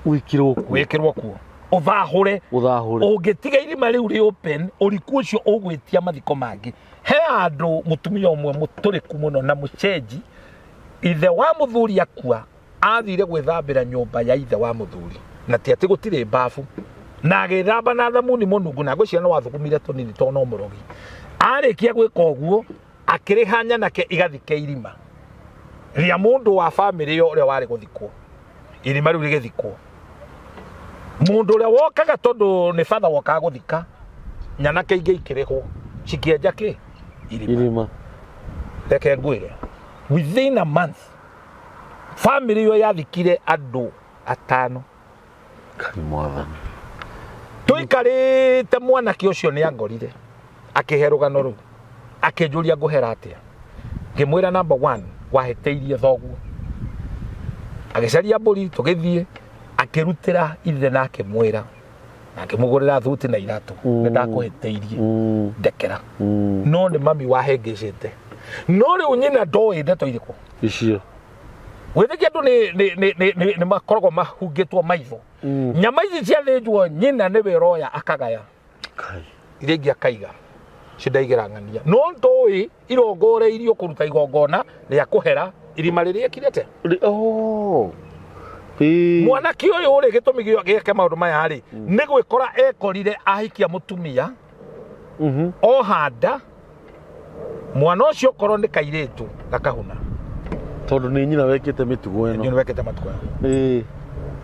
Wĩkĩrwo kuo. Wĩkĩrwo kuo, ũthahũre. Ũthahũre. Ũngĩtiga irima rĩu rĩ open, ũriku ũcio ũgwĩtia mathiko mangĩ. He handũ mũtumia ũmwe mũtũrĩku mũno na mũcenji, ithe wa mũthuri akua, athire gwĩthambĩra nyũmba ya ithe wa mũthuri, na ti atĩ gũtirĩ mbabu, na agĩthamba na thamuni mũnungu, na ngwĩciria no wathugumire tũnini tondũ no mũrogi. Arĩkia gwĩka ũguo, akĩrĩha nyanake igathike irima rĩa mũndũ wa bamĩrĩ ĩyo ũrĩa warĩ gũthikwo. Irima rĩu rĩgĩthikwo, mũndũ ũrĩa wokaga, tondũ nĩ batha wokaga gũthika, nyanake ingĩ ikĩrĩhwo cikĩenja kĩ irima. Irima. Reke ngwĩre, within a month family ĩyo yathikire andũ atano. Ngai mwathani. Tũikarĩte, mwanake ũcio nĩ angorire akĩhe rũgano rũu, akĩnjũria ngũhera atĩa. Ngĩmwĩra, number one, wahĩtĩirie thoguo. Agĩcaria mbũri, tũgĩthiĩ, akĩrutĩra ithe na akĩmwĩra na akĩmũgũrĩra thuti na iratũ. Nĩ ndakũhĩtĩirie, ndekera. No nĩ mami wahĩngĩcĩte, no rĩu nyina ndoĩ ndeto irĩkũ icio. Gwĩtĩkia andũ nĩ makoragwo mahungĩtwo maitho. Nyama ici ciathĩnjwo, nyina nĩwe ũroya akagaya. Kai. Iria ingĩ akaiga cindaigĩra ng'ania, no ndoĩ irongoreirio kũruta igongona rĩa kũhera irima rĩrĩa ekirĩte. Oh. Ĩĩ. Mwanake ũyũ rĩ, gĩtũmi gĩake maũndũ maya rĩ, nĩ gwĩkora ekorire ahikia mũtumia ohanda mwana ũcio, okorwo nĩ kairĩtu gakahuna. Tondũ nĩ nyina wekĩte mĩtugo ĩno. Nĩ wekĩte matukũ aya.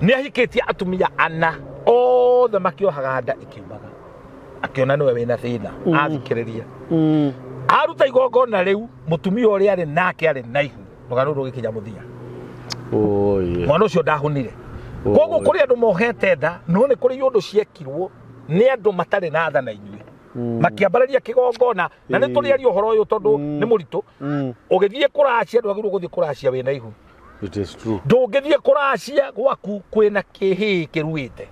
Nĩ ahikĩtie atumia ana, othe makĩohaga nda ikiumaga, akĩona nĩwe wĩna thĩna. Athikĩrĩria, aruta igongona rĩu, mũtumia ũrĩa arĩ nake arĩ na ihu, rũgano rũu rũgĩkinya mũthia. Oh, yeah. Mwana ũcio ndahunire. Koguo kũrĩ andũ mohete nda, no nĩ kũrĩ iũndũ ciekirwo nĩ andũ matarĩ na tha na inyuĩ, makĩambararia kĩgongona, na nĩ tũrĩaria ũhoro ũyũ tondũ nĩ mũritũ. Ũgĩthiĩ kũracia, ndwagĩrĩirwo gũthiĩ kũracia wĩna ihu. It is true. Ndũngĩthiĩ kũracia gwaku kwĩna kĩhĩĩ kĩruĩte.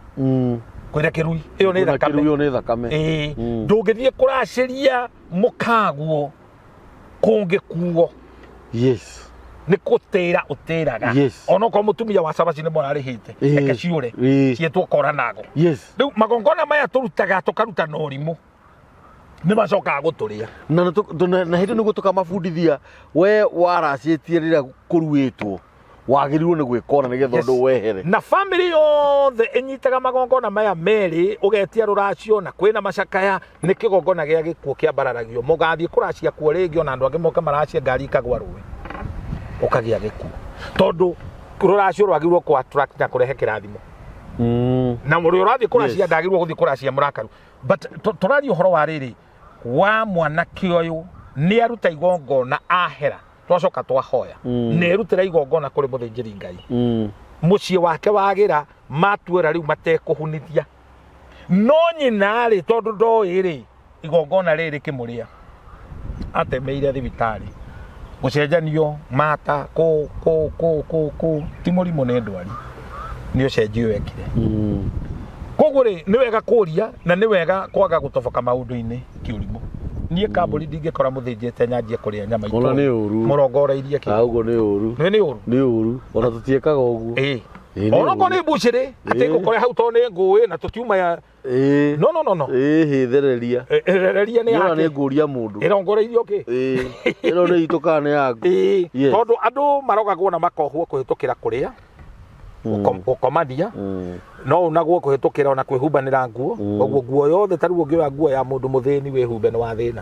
Kwĩna kĩrui, ĩyo nĩ Kwĩna thakame. kĩrui, ĩyo nĩ thakame. Ĩĩ. Ndũngĩthiĩ kũracĩria mũkaguo kũngĩkuo. Nĩ gũtĩra ũtĩraga. Onokorwo mũtumia wa cabaci nĩ mũrarĩhĩte, reke ciũre. Ciĩtwo koranago. Rĩu magongona maya tũrutaga, tũkaruta na ũrimũ, nĩ macokaga gũtũrĩa. Na na hĩndĩ nĩguo tũkamabundithia, we waracĩtie rĩrĩa kũruĩtwo, wagĩrĩirwo nĩ gwĩka ũna nĩgetha ũndũ wehere. Na family yothe ĩnyitaga magongona maya merĩ, ũgetia rũracio na kwĩna macakaya, nĩ kĩgongona gĩa gĩkuũ kĩambararagio, mũgathiĩ kũracia kuo rĩngĩ, ona andũ angĩ moke maracie, ngari ikagwa rũĩ, ũkagĩa gĩkuũ, tondũ rũracio rwagĩrĩirwo kũ attract na kũrehe kĩrathimo. Na ũrĩa ũrathiĩ kũracia ndagĩrĩirwo gũthiĩ kũracia mũrakaru, but tũraria ũhoro wa rĩrĩ wa mwanake ũyũ nĩ aruta igongona ahera, twacoka twahoya nĩ erutĩra igongona kũrĩ mũthĩnjĩri Ngai, mũciĩ wake wagĩra matuĩra rĩu matekũhunithia. No nyina rĩ, tondũ ndoĩ rĩ, igongona rĩrĩ rĩkĩmũrĩa, atemeire thibitarĩ gũcenjanio mata kũ kũ kũ kũ kũ, ti mũrimũ, nĩ ndwari, nĩ ũcenjio wekire. Koguo rĩ, nĩ wega kũria na nĩ wega kwaga gũtoboka maũndũ-inĩ kĩũrimũ. Niĩ kambũri ndingĩkora mũthĩnjĩte nyanjie kũrĩa nyama. Ona nĩ ũru. Mũrongoreirie kĩ? Ah, ũguo nĩ ũru. Nĩ ũru. Nĩ ũru, ona tũtiĩkaga ũguo. Ĩĩ, Ĩĩ, nĩ onokorwo ũru. nĩ mbucĩrĩ atĩ ngũkore hau tondũ nĩ ngũĩ na tũtiuma ya No, no, no, no. Ĩĩ, hĩthereria. Ereria nĩ Nĩona nĩ yake. ngũria mũndũ. Ĩrongoreirio kĩ? Ĩĩ, ĩno nĩ itũ kana nĩ yaku? Ĩĩ, tondũ andũ marogagwo na makohwo kũhĩtũkĩra kũrĩa, gũkomania, no unagwo kũhĩtũkĩra ona kwĩhumbanĩra nguo. Koguo nguo yothe, ta rĩu ũngĩoya nguo ya mũndũ mũthĩni wĩhumbe, nĩ wa thĩna.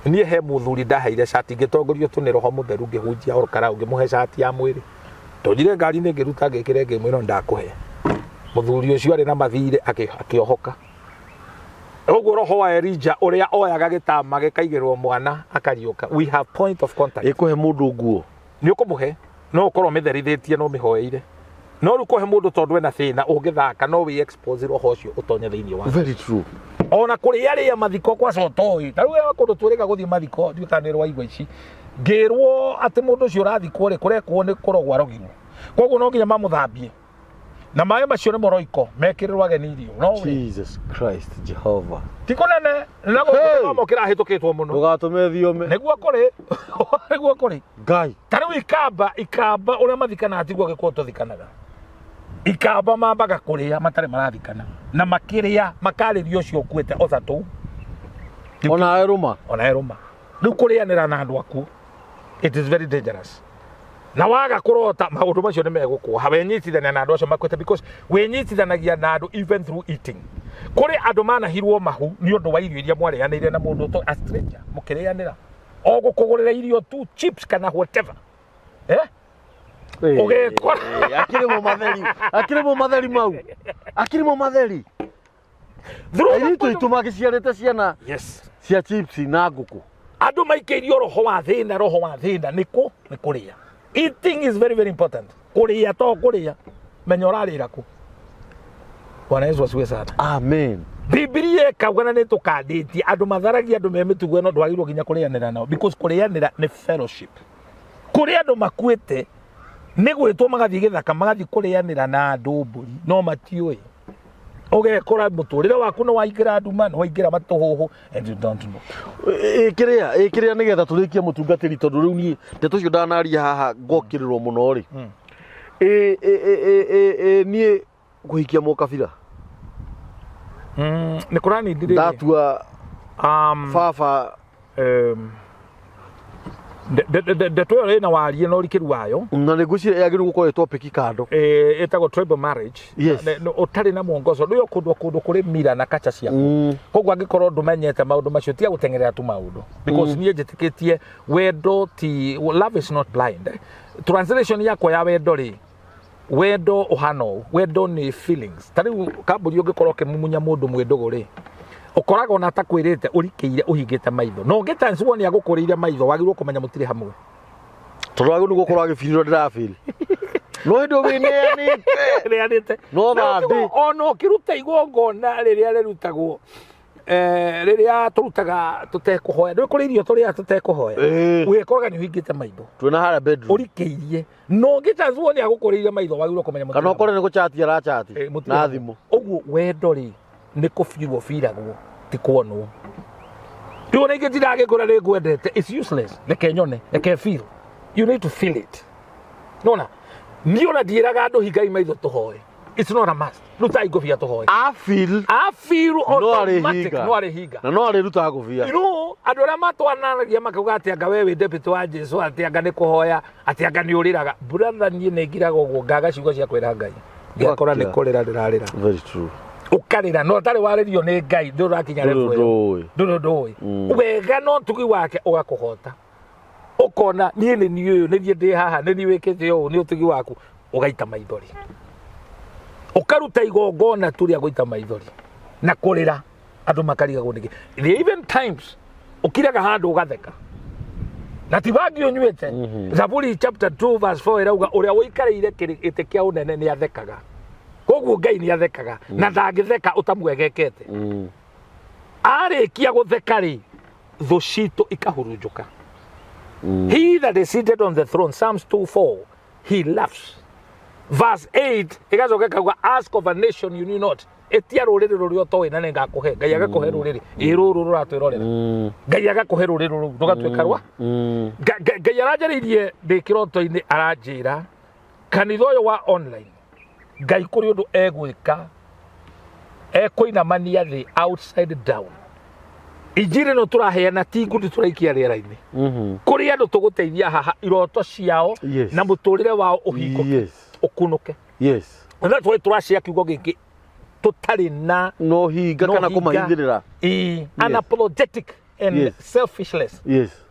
Niĩ he mũthuri ndaheire cati ngĩtongorio tu nĩ Roho Mũtheru, ngĩhunjia oro karau, ngĩmũhe cati ya mwĩrĩ. Tonyire ngari-inĩ, ngĩruta, ngĩkĩra, ngĩmwĩra ndakũhe. Mũthuri ũcio arĩ na mathirĩ akĩohoka. Ũguo roho wa Elija ũrĩa oyaga gĩtama gĩkaigĩrwo mwana akariũka. We have point of contact. Ĩkũhe mũndũ nguo? Nĩ ũkũmũhe, no ũkorwo ũmĩtherithĩtie na ũmĩhoeire. No rĩu kũhe mũndũ tondũ ena thĩna ũngĩthaka, no wĩ expose roho ũcio ũtonye thĩinĩ wa. Very true. Ona kũrĩa arĩa mathiko kwa cotoĩ, ta rĩu kũndũ twĩrĩga gũthiĩ mathiko, ndiũĩ kana nĩ rwaigua ici. Ngĩrwo atĩ mũndũ ũcio ũrathikwo rĩ, kũrekwo nĩ kũrogwo arogirwo. Koguo no nginya mamũthambie. Na maĩ macio nĩ mũroiko mekĩrĩrwo ageni irio. No ũrĩe. Jesus Christ Jehovah. Ti kũnene na Hey! gũkũ kĩrahĩtũkĩtwo mũno. Ndũgatũme thiome. Nĩguo kũrĩ. Nĩguo kũrĩ. Ngai. Ta rĩu ikamba ũrĩa mathikanaga tiguo gĩkũyũ tũthikanaga. Ikamba mambaga kũrĩa matarĩ marathikana, na makĩrĩa makarĩria ũcio ũkuĩte ota tũu. Ona erũma. Ona erũma. Rĩu kũrĩanĩra na andũ akuũ, it is very dangerous. Na waga kũrota maũndũ macio nĩ megũkuoha wenyitithania na andũ acio makuĩte, because wĩnyitithanagia na andũ even through eating. Kũrĩ andũ manahirwo mahu nĩ ũndũ wa irio iria mwarĩanĩire na mũndũ ũto a stranger, mũkĩrĩanĩra o gũkũgũrĩra irio tu, chips kana whatever, eh? Ũgĩkora- Akĩrĩ mo matheri. Akĩrĩ mo matheri mau. Akĩrĩ mo matheri. Through the Airĩtu aitũ magĩciarĩte ciana cia chips na ngũkũ. Andũ maikĩirio roho wa thĩna. Roho wa thĩna nĩ kũ nĩ kũrĩa. Eating is very, very important. Kũrĩa to kũrĩa, menya ũrarĩra kũ. Bwana Yesu asifiwe sana. Amen. Bibilia ĩkauga na nĩ tũkandĩtie andũ matharagia andũ me mĩtugo ĩno, ndwagĩrĩirwo nginya kũrĩanĩra nao, because kũrĩanĩra nĩ fellowship. Kũrĩ andũ makuĩte nĩ gwĩtwo magathiĩ gĩthaka, magathiĩ kũrĩanĩra na andũ mbũri, no matiũĩ. Ũgekora mũtũrĩre waku nĩ waingĩra nduma, nĩ waingĩra matũhũhũ, and you don't know. Ĩ kĩrĩa nĩgetha tũrĩkie, mũtungatĩri, tondũ rĩu niĩ ndeto icio ndanaria haha ngokĩrĩrwo mũno rĩ. Ĩ ĩ ĩ ĩ ĩ ĩ niĩ kũhikia mũkabira? Nĩ kũranindi rĩrĩ. Ndatua baba. Ndeto ĩyo ĩna warie na ũrikĩru wayo. Na nĩ ngwĩciria yagĩrĩirwo gũkorwo ĩ topic kando. Ĩtagwo tribal marriage. Ũtarĩ na mwongozo rĩu kũndũ kũndũ kũrĩ mira na kacha ciaku. Koguo angĩkorwo ndũmenyete maũndũ macio, tiga gũteng'erera tu maũndũ, because niĩ njĩtĩkĩtie wendo ti, love is not blind. Translation yakwa ya wendo rĩ, wendo ũhana ũũ, wendo nĩ feelings. Ta rĩu kambũri ũngĩkorwo ũkĩmumunya mũndũ mwĩ ndũgũ rĩ, ũkoraga ona atakwĩrĩte ũrikĩire ũhingĩte maitho, na ũngĩ times one agũkũrĩire maitho, wagĩrĩirwo kũmenya mũtirĩ hamwe. Tondũ wagĩrĩirwo gũkorwo agĩbirĩrwo ndĩrabĩri, no hĩndĩ wĩneanĩte. Rĩanĩte. No Na thandĩ. Ona ũkĩruta igongona rĩrĩa rĩrutagwo, rĩrĩa tũrutaga tũtekũhoya, ndũĩ kũrĩ irio tũrĩaga tũtekũhoya? Wĩkoraga nĩ ũhingĩte maitho. Twĩna harĩa bedroom. Ũrikĩirie, na ũngĩ chance wone agũkũrĩire maitho, wagĩrĩirwo kũmenya mũtirĩ Kana hamwe. ũkore nĩ gũchati arachati Mũtirĩ na hamwe. thimũ. Ũguo wendo rĩ, nĩ kũbirwo biragwo, ti kuonwo. Rĩu ona ingĩ ndiragĩkũra nĩ ngwendete, it's useless. Reke nyone, reke feel. You need to feel it. Nona niĩ ona ndiĩraga andũ hingai maitho tũhoe. It's not a must. Rutai ngũbia tũhoe. Afil. Afeel. No Automatic. arĩhinga. No arĩhinga. Na no arĩrutaga ngũbia. You know, andũ arĩa matwananagia makauga atĩ anga we wĩ deputy wa Jesu, atĩ anga nĩ kũhoya, atĩ anga nĩ ũrĩraga. Brother, niĩ nĩ ngiraga ũguo ngaga ciugo cia kwĩra Ngai, ngekora nĩ kũrĩra ndĩrarĩra. Very true. Ũkarĩra no ũtarĩ warĩrio nĩ Ngai, ndũrakinya Ndũrĩ level ĩyo. ũndũ ũĩ. Ndũrĩ ũndũ ũĩ wega, no tugi wake ũgakũhota, ũkona niĩ nĩ niĩ ũyũ, nĩ niĩ ndĩ haha, nĩ niĩ wĩkĩte ũũ, nĩ ũtugi waku, ũgaita maithori. Ũkaruta igongona tu rĩa gũita maithori na kũrĩra, andũ makarigagwo nĩkĩ. There are even times ũkiraga handũ ũgatheka na ti bangi ũnyuĩte. Zaburi chapter 2 verse 4 ĩrauga ũrĩa ũikarĩire gĩtĩ kĩa ũnene nĩ athekaga. Koguo Ngai nĩ athekaga, na ndangĩtheka ũtamwegekete. Arĩkia gũtheka rĩ, thũ citũ ikahurunjũka. He that is seated on the throne, Psalms 2:4, he laughs. Verse 8 ĩgacoka ĩkauga, ask of a nation you knew not, ĩtia rũrĩrĩ rũrĩa ũtoĩ na nĩngakũhe. Ngai agakũhe rũrĩrĩ ĩ rũrũ rũratwĩrorera. Ngai agakũhe rũrĩrĩ rũu rũgatuĩka rwa Ngai aranjarĩirie ndĩ kĩroto-inĩ, aranjĩra kanitha ũyũ wa online, Ngai kũrĩ ũndũ egwĩka, ekũinamania thĩ outside down. Injiri ĩno tũraheana ti ngundi tũraikia rĩera-inĩ. Kũrĩ andũ tũgũteithia haha iroto ciao na mũtũrĩre wao ũhingũke, ũkunũke. Na tũrĩ tũracia kiugo gĩkĩ tũtarĩ na no hinga no kana hinga. Kũmahithĩrĩra. Ĩĩ, unapologetic and selfishless.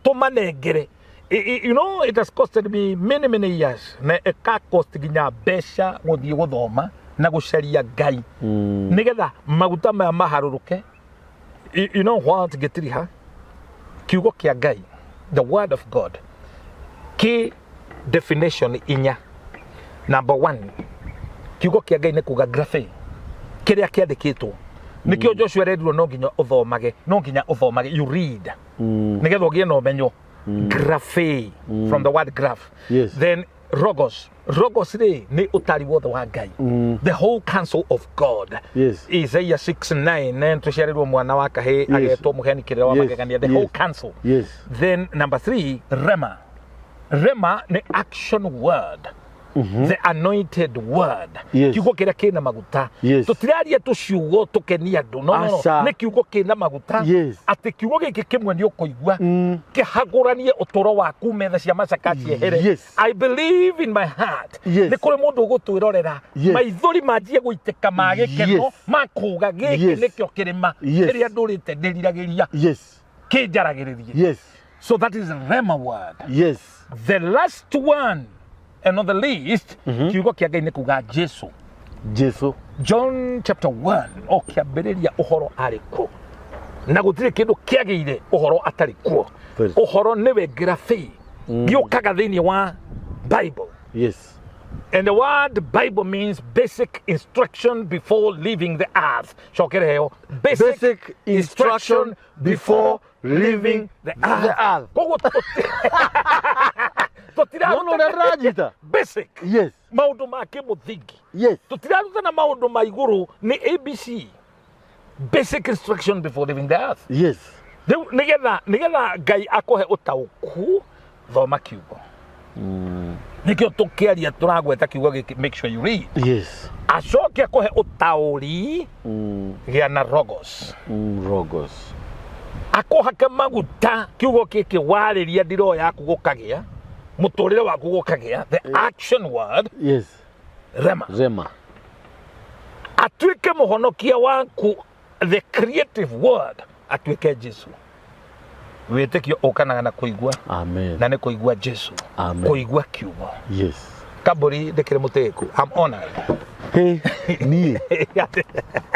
Tũmanengere. You know, it has costed me many many years, na ĩka cost nginya mbeca gũthiĩ gũthoma na gũcaria Ngai nĩgetha maguta maya maharũrũke. You know what, gĩtiriha kiugo kĩa Ngai, the word of God, kĩ definition inya. Number one, kiugo kĩa Ngai nĩ kuga graphe, kĩrĩa kĩandĩkĩtwo. Nĩkĩo Joshua arerirwo no nginya ũthomage, no nginya ũthomage, you read, nĩgetha ũgĩe na ũmenyo. Graphe, from the word graph. Then logos. Logos rĩ, nĩ ũtari wothe wa Ngai, the whole counsel of God. Isaiah 6:9, tũciarĩrwo mwana wa kahĩ, agetwo mũheani kĩrĩra wa magegania, the whole counsel. Then number three, rema. Rema nĩ action word, the anointed word. Kiugo kĩrĩa kĩna maguta. Tũtiraria tũciugo tũkenia andũ, no, no, no. Aca. Nĩ kiugo kĩna maguta. Atĩ kiugo gĩkĩ kĩmwe nĩ ũkũigua kĩhagũranie ũtũro waku, metha cia macaka ciehere. I believe in my heart nĩ kũrĩ mũndũ ũgũtwĩrorera, maithori manjie gũitĩka ma gĩkeno, ma kuga gĩkĩ nĩkĩo kĩrĩma kĩrĩa ndũrĩte ndĩriragĩria, kĩnjaragĩrĩrie. So that is rema word. The last one and not the least, kiugo kĩa Ngai nĩ kuga Jesu. Jesu. John chapter 1, o kĩambĩrĩria ũhoro arĩ kuo, na gũtirĩ kĩndũ kĩagĩire ũhoro atarĩ kuo. Ũhoro nĩwe graphe, gĩũkaga thĩinĩ wa Bible. And the word Bible means basic instruction before leaving the earth. Cokere heo. Basic, Basic instruction before leaving the the earth. earth. Koguo tũtiraruta Nona ũrĩa ndĩranjita? Basic. Maũndũ ma kĩmũthingi. Tũtirarutana maũndũ ma igũrũ, nĩ ABC. Basic instruction before leaving the earth. Rĩu nĩgetha Ngai akũhe ũtaũku, thoma kiugo. Nĩkĩo tũkĩaria tũragweta kiugo gĩkĩ, make sure you read. Acoke akũhe ũtaũri, gĩa na logos. Logos. Akũhake maguta, kiugo gĩkĩ warĩria ndiro yaku gũkagĩa, mũtũrĩre waku gũkagĩa, the action word, rema. Rema. Atuĩke mũhonokia waku, the creative word, atuĩke Jesu. Wĩtĩkio ũkanaga na kũigua. Amen. Na nĩ kũigua Jesu. Amen. Kũigua kiugo. Kambũri ndĩkĩrĩ mũtĩĩku. I'm honored. Hey, niĩ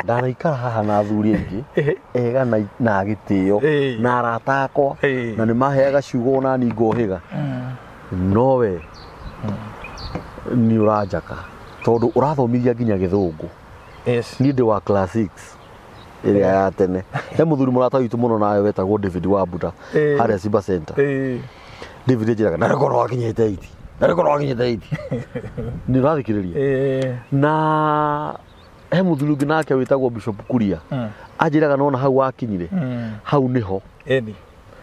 ndanaikara haha na athuri aingĩ ega na gĩtĩo na arata akwa, na nĩ maheaga ciugo ona ni ngohĩga, nowe nĩ ũranjaka tondũ ũrathomithia nginya gĩthũngũ. Niĩ ndĩ wa class 6 ĩrĩa ya tene. He mũthuri mũrata witũ mũno nawe wetagwo David Wambuta, harĩa Simba Center. David anjĩraga na rĩkorwo wakinyĩte 8, na rĩkorwo wakinyĩte 8, nĩ ũrathikĩrĩria. Na he mũthuri ũngĩ nake wĩtagwo Bishop Kuria, anjĩraga nona hau wakinyire, hau nĩho.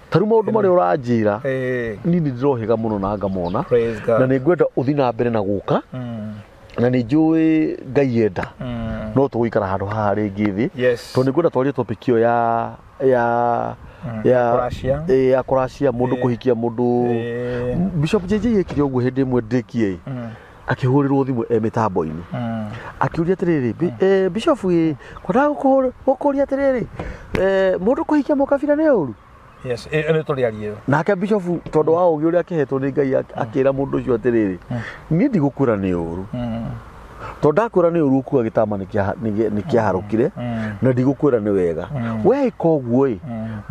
Ta rĩu maũndũ marĩa ũranjĩra, niĩ nĩ ndĩrohĩga mũno na ngamona. Praise God. Na nĩ ngwenda ũthiĩ na mbere na gũka, na nĩ njũĩ Ngai enda no tũgũikara handũ haha rĩngĩ thĩ, tondũ nĩ ngwenda twarie topic ĩyo ya ya Kũracia. Ya kũracia mũndũ, kũhikia mũndũ. Bishop JJ ekire ũguo hĩndĩ ĩmwe ndĩkie, akĩhũrĩrwo thimũ e mĩtambo-inĩ, akĩũria atĩrĩrĩ, "Bishop ĩ, kwendaga gũkũria atĩrĩrĩ, mũndũ kũhikia mũkabira nĩ ũru?" Yes, nĩ tũrĩarie ĩyo. Nake bishop, tondũ wa ũgĩ ũrĩa akĩhetwo nĩ Ngai, akĩra mũndũ ũcio atĩrĩrĩ, niĩ ndigũkwĩra nĩ ũru, Tondũ ndakwĩra nĩ ũru kuga gĩtama nĩ kĩaharũkire na ndigũkwĩra nĩ wega. We ĩka ũguo ĩ,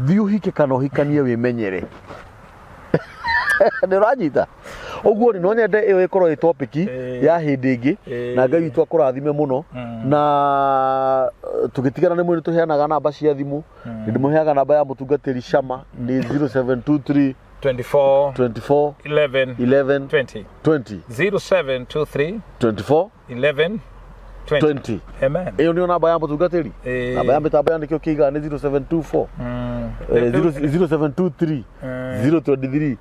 thiĩ ũhike kana ũhikanie wĩmenyere. Nĩ ũranyita? Ũguo rĩ, no nyende ĩyo ĩkorwo ĩ topic ya hĩndĩ ĩngĩ na Ngai witũ akũrathime mũno. Na tũgĩtigana nĩ mwĩrĩ tũheanaga namba cia thimũ. Nĩ ndĩmũheaga namba ya mũtungatĩri Shama nĩ 0723 24 24 11 11 20 20 0723 24 11 20. 20. Amen. Ĩyo nĩyo namba ya mũtungatĩri. Namba ya mĩtambo ya nĩkĩo kĩigaga nĩ 0724 0723 023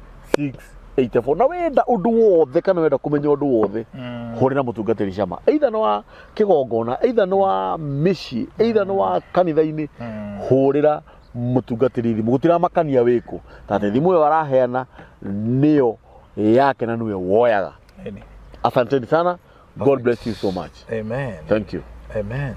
684. Na wenda ũndũ wothe kana wenda kũmenya ũndũ wothe, hũrĩra mũtungatĩri Shama, either nĩ wa kĩgongona, either nĩ wa mĩciĩ, either nĩ wa kanitha-inĩ, hũrĩra mũtungatĩri thimũ. Gũtiramakania wĩkũ, tondũ thimũ ĩyo araheana nĩyo yake na nĩwe woyaga. Ĩni. Asanteni sana. God bless you so much. Amen. Thank you. Amen.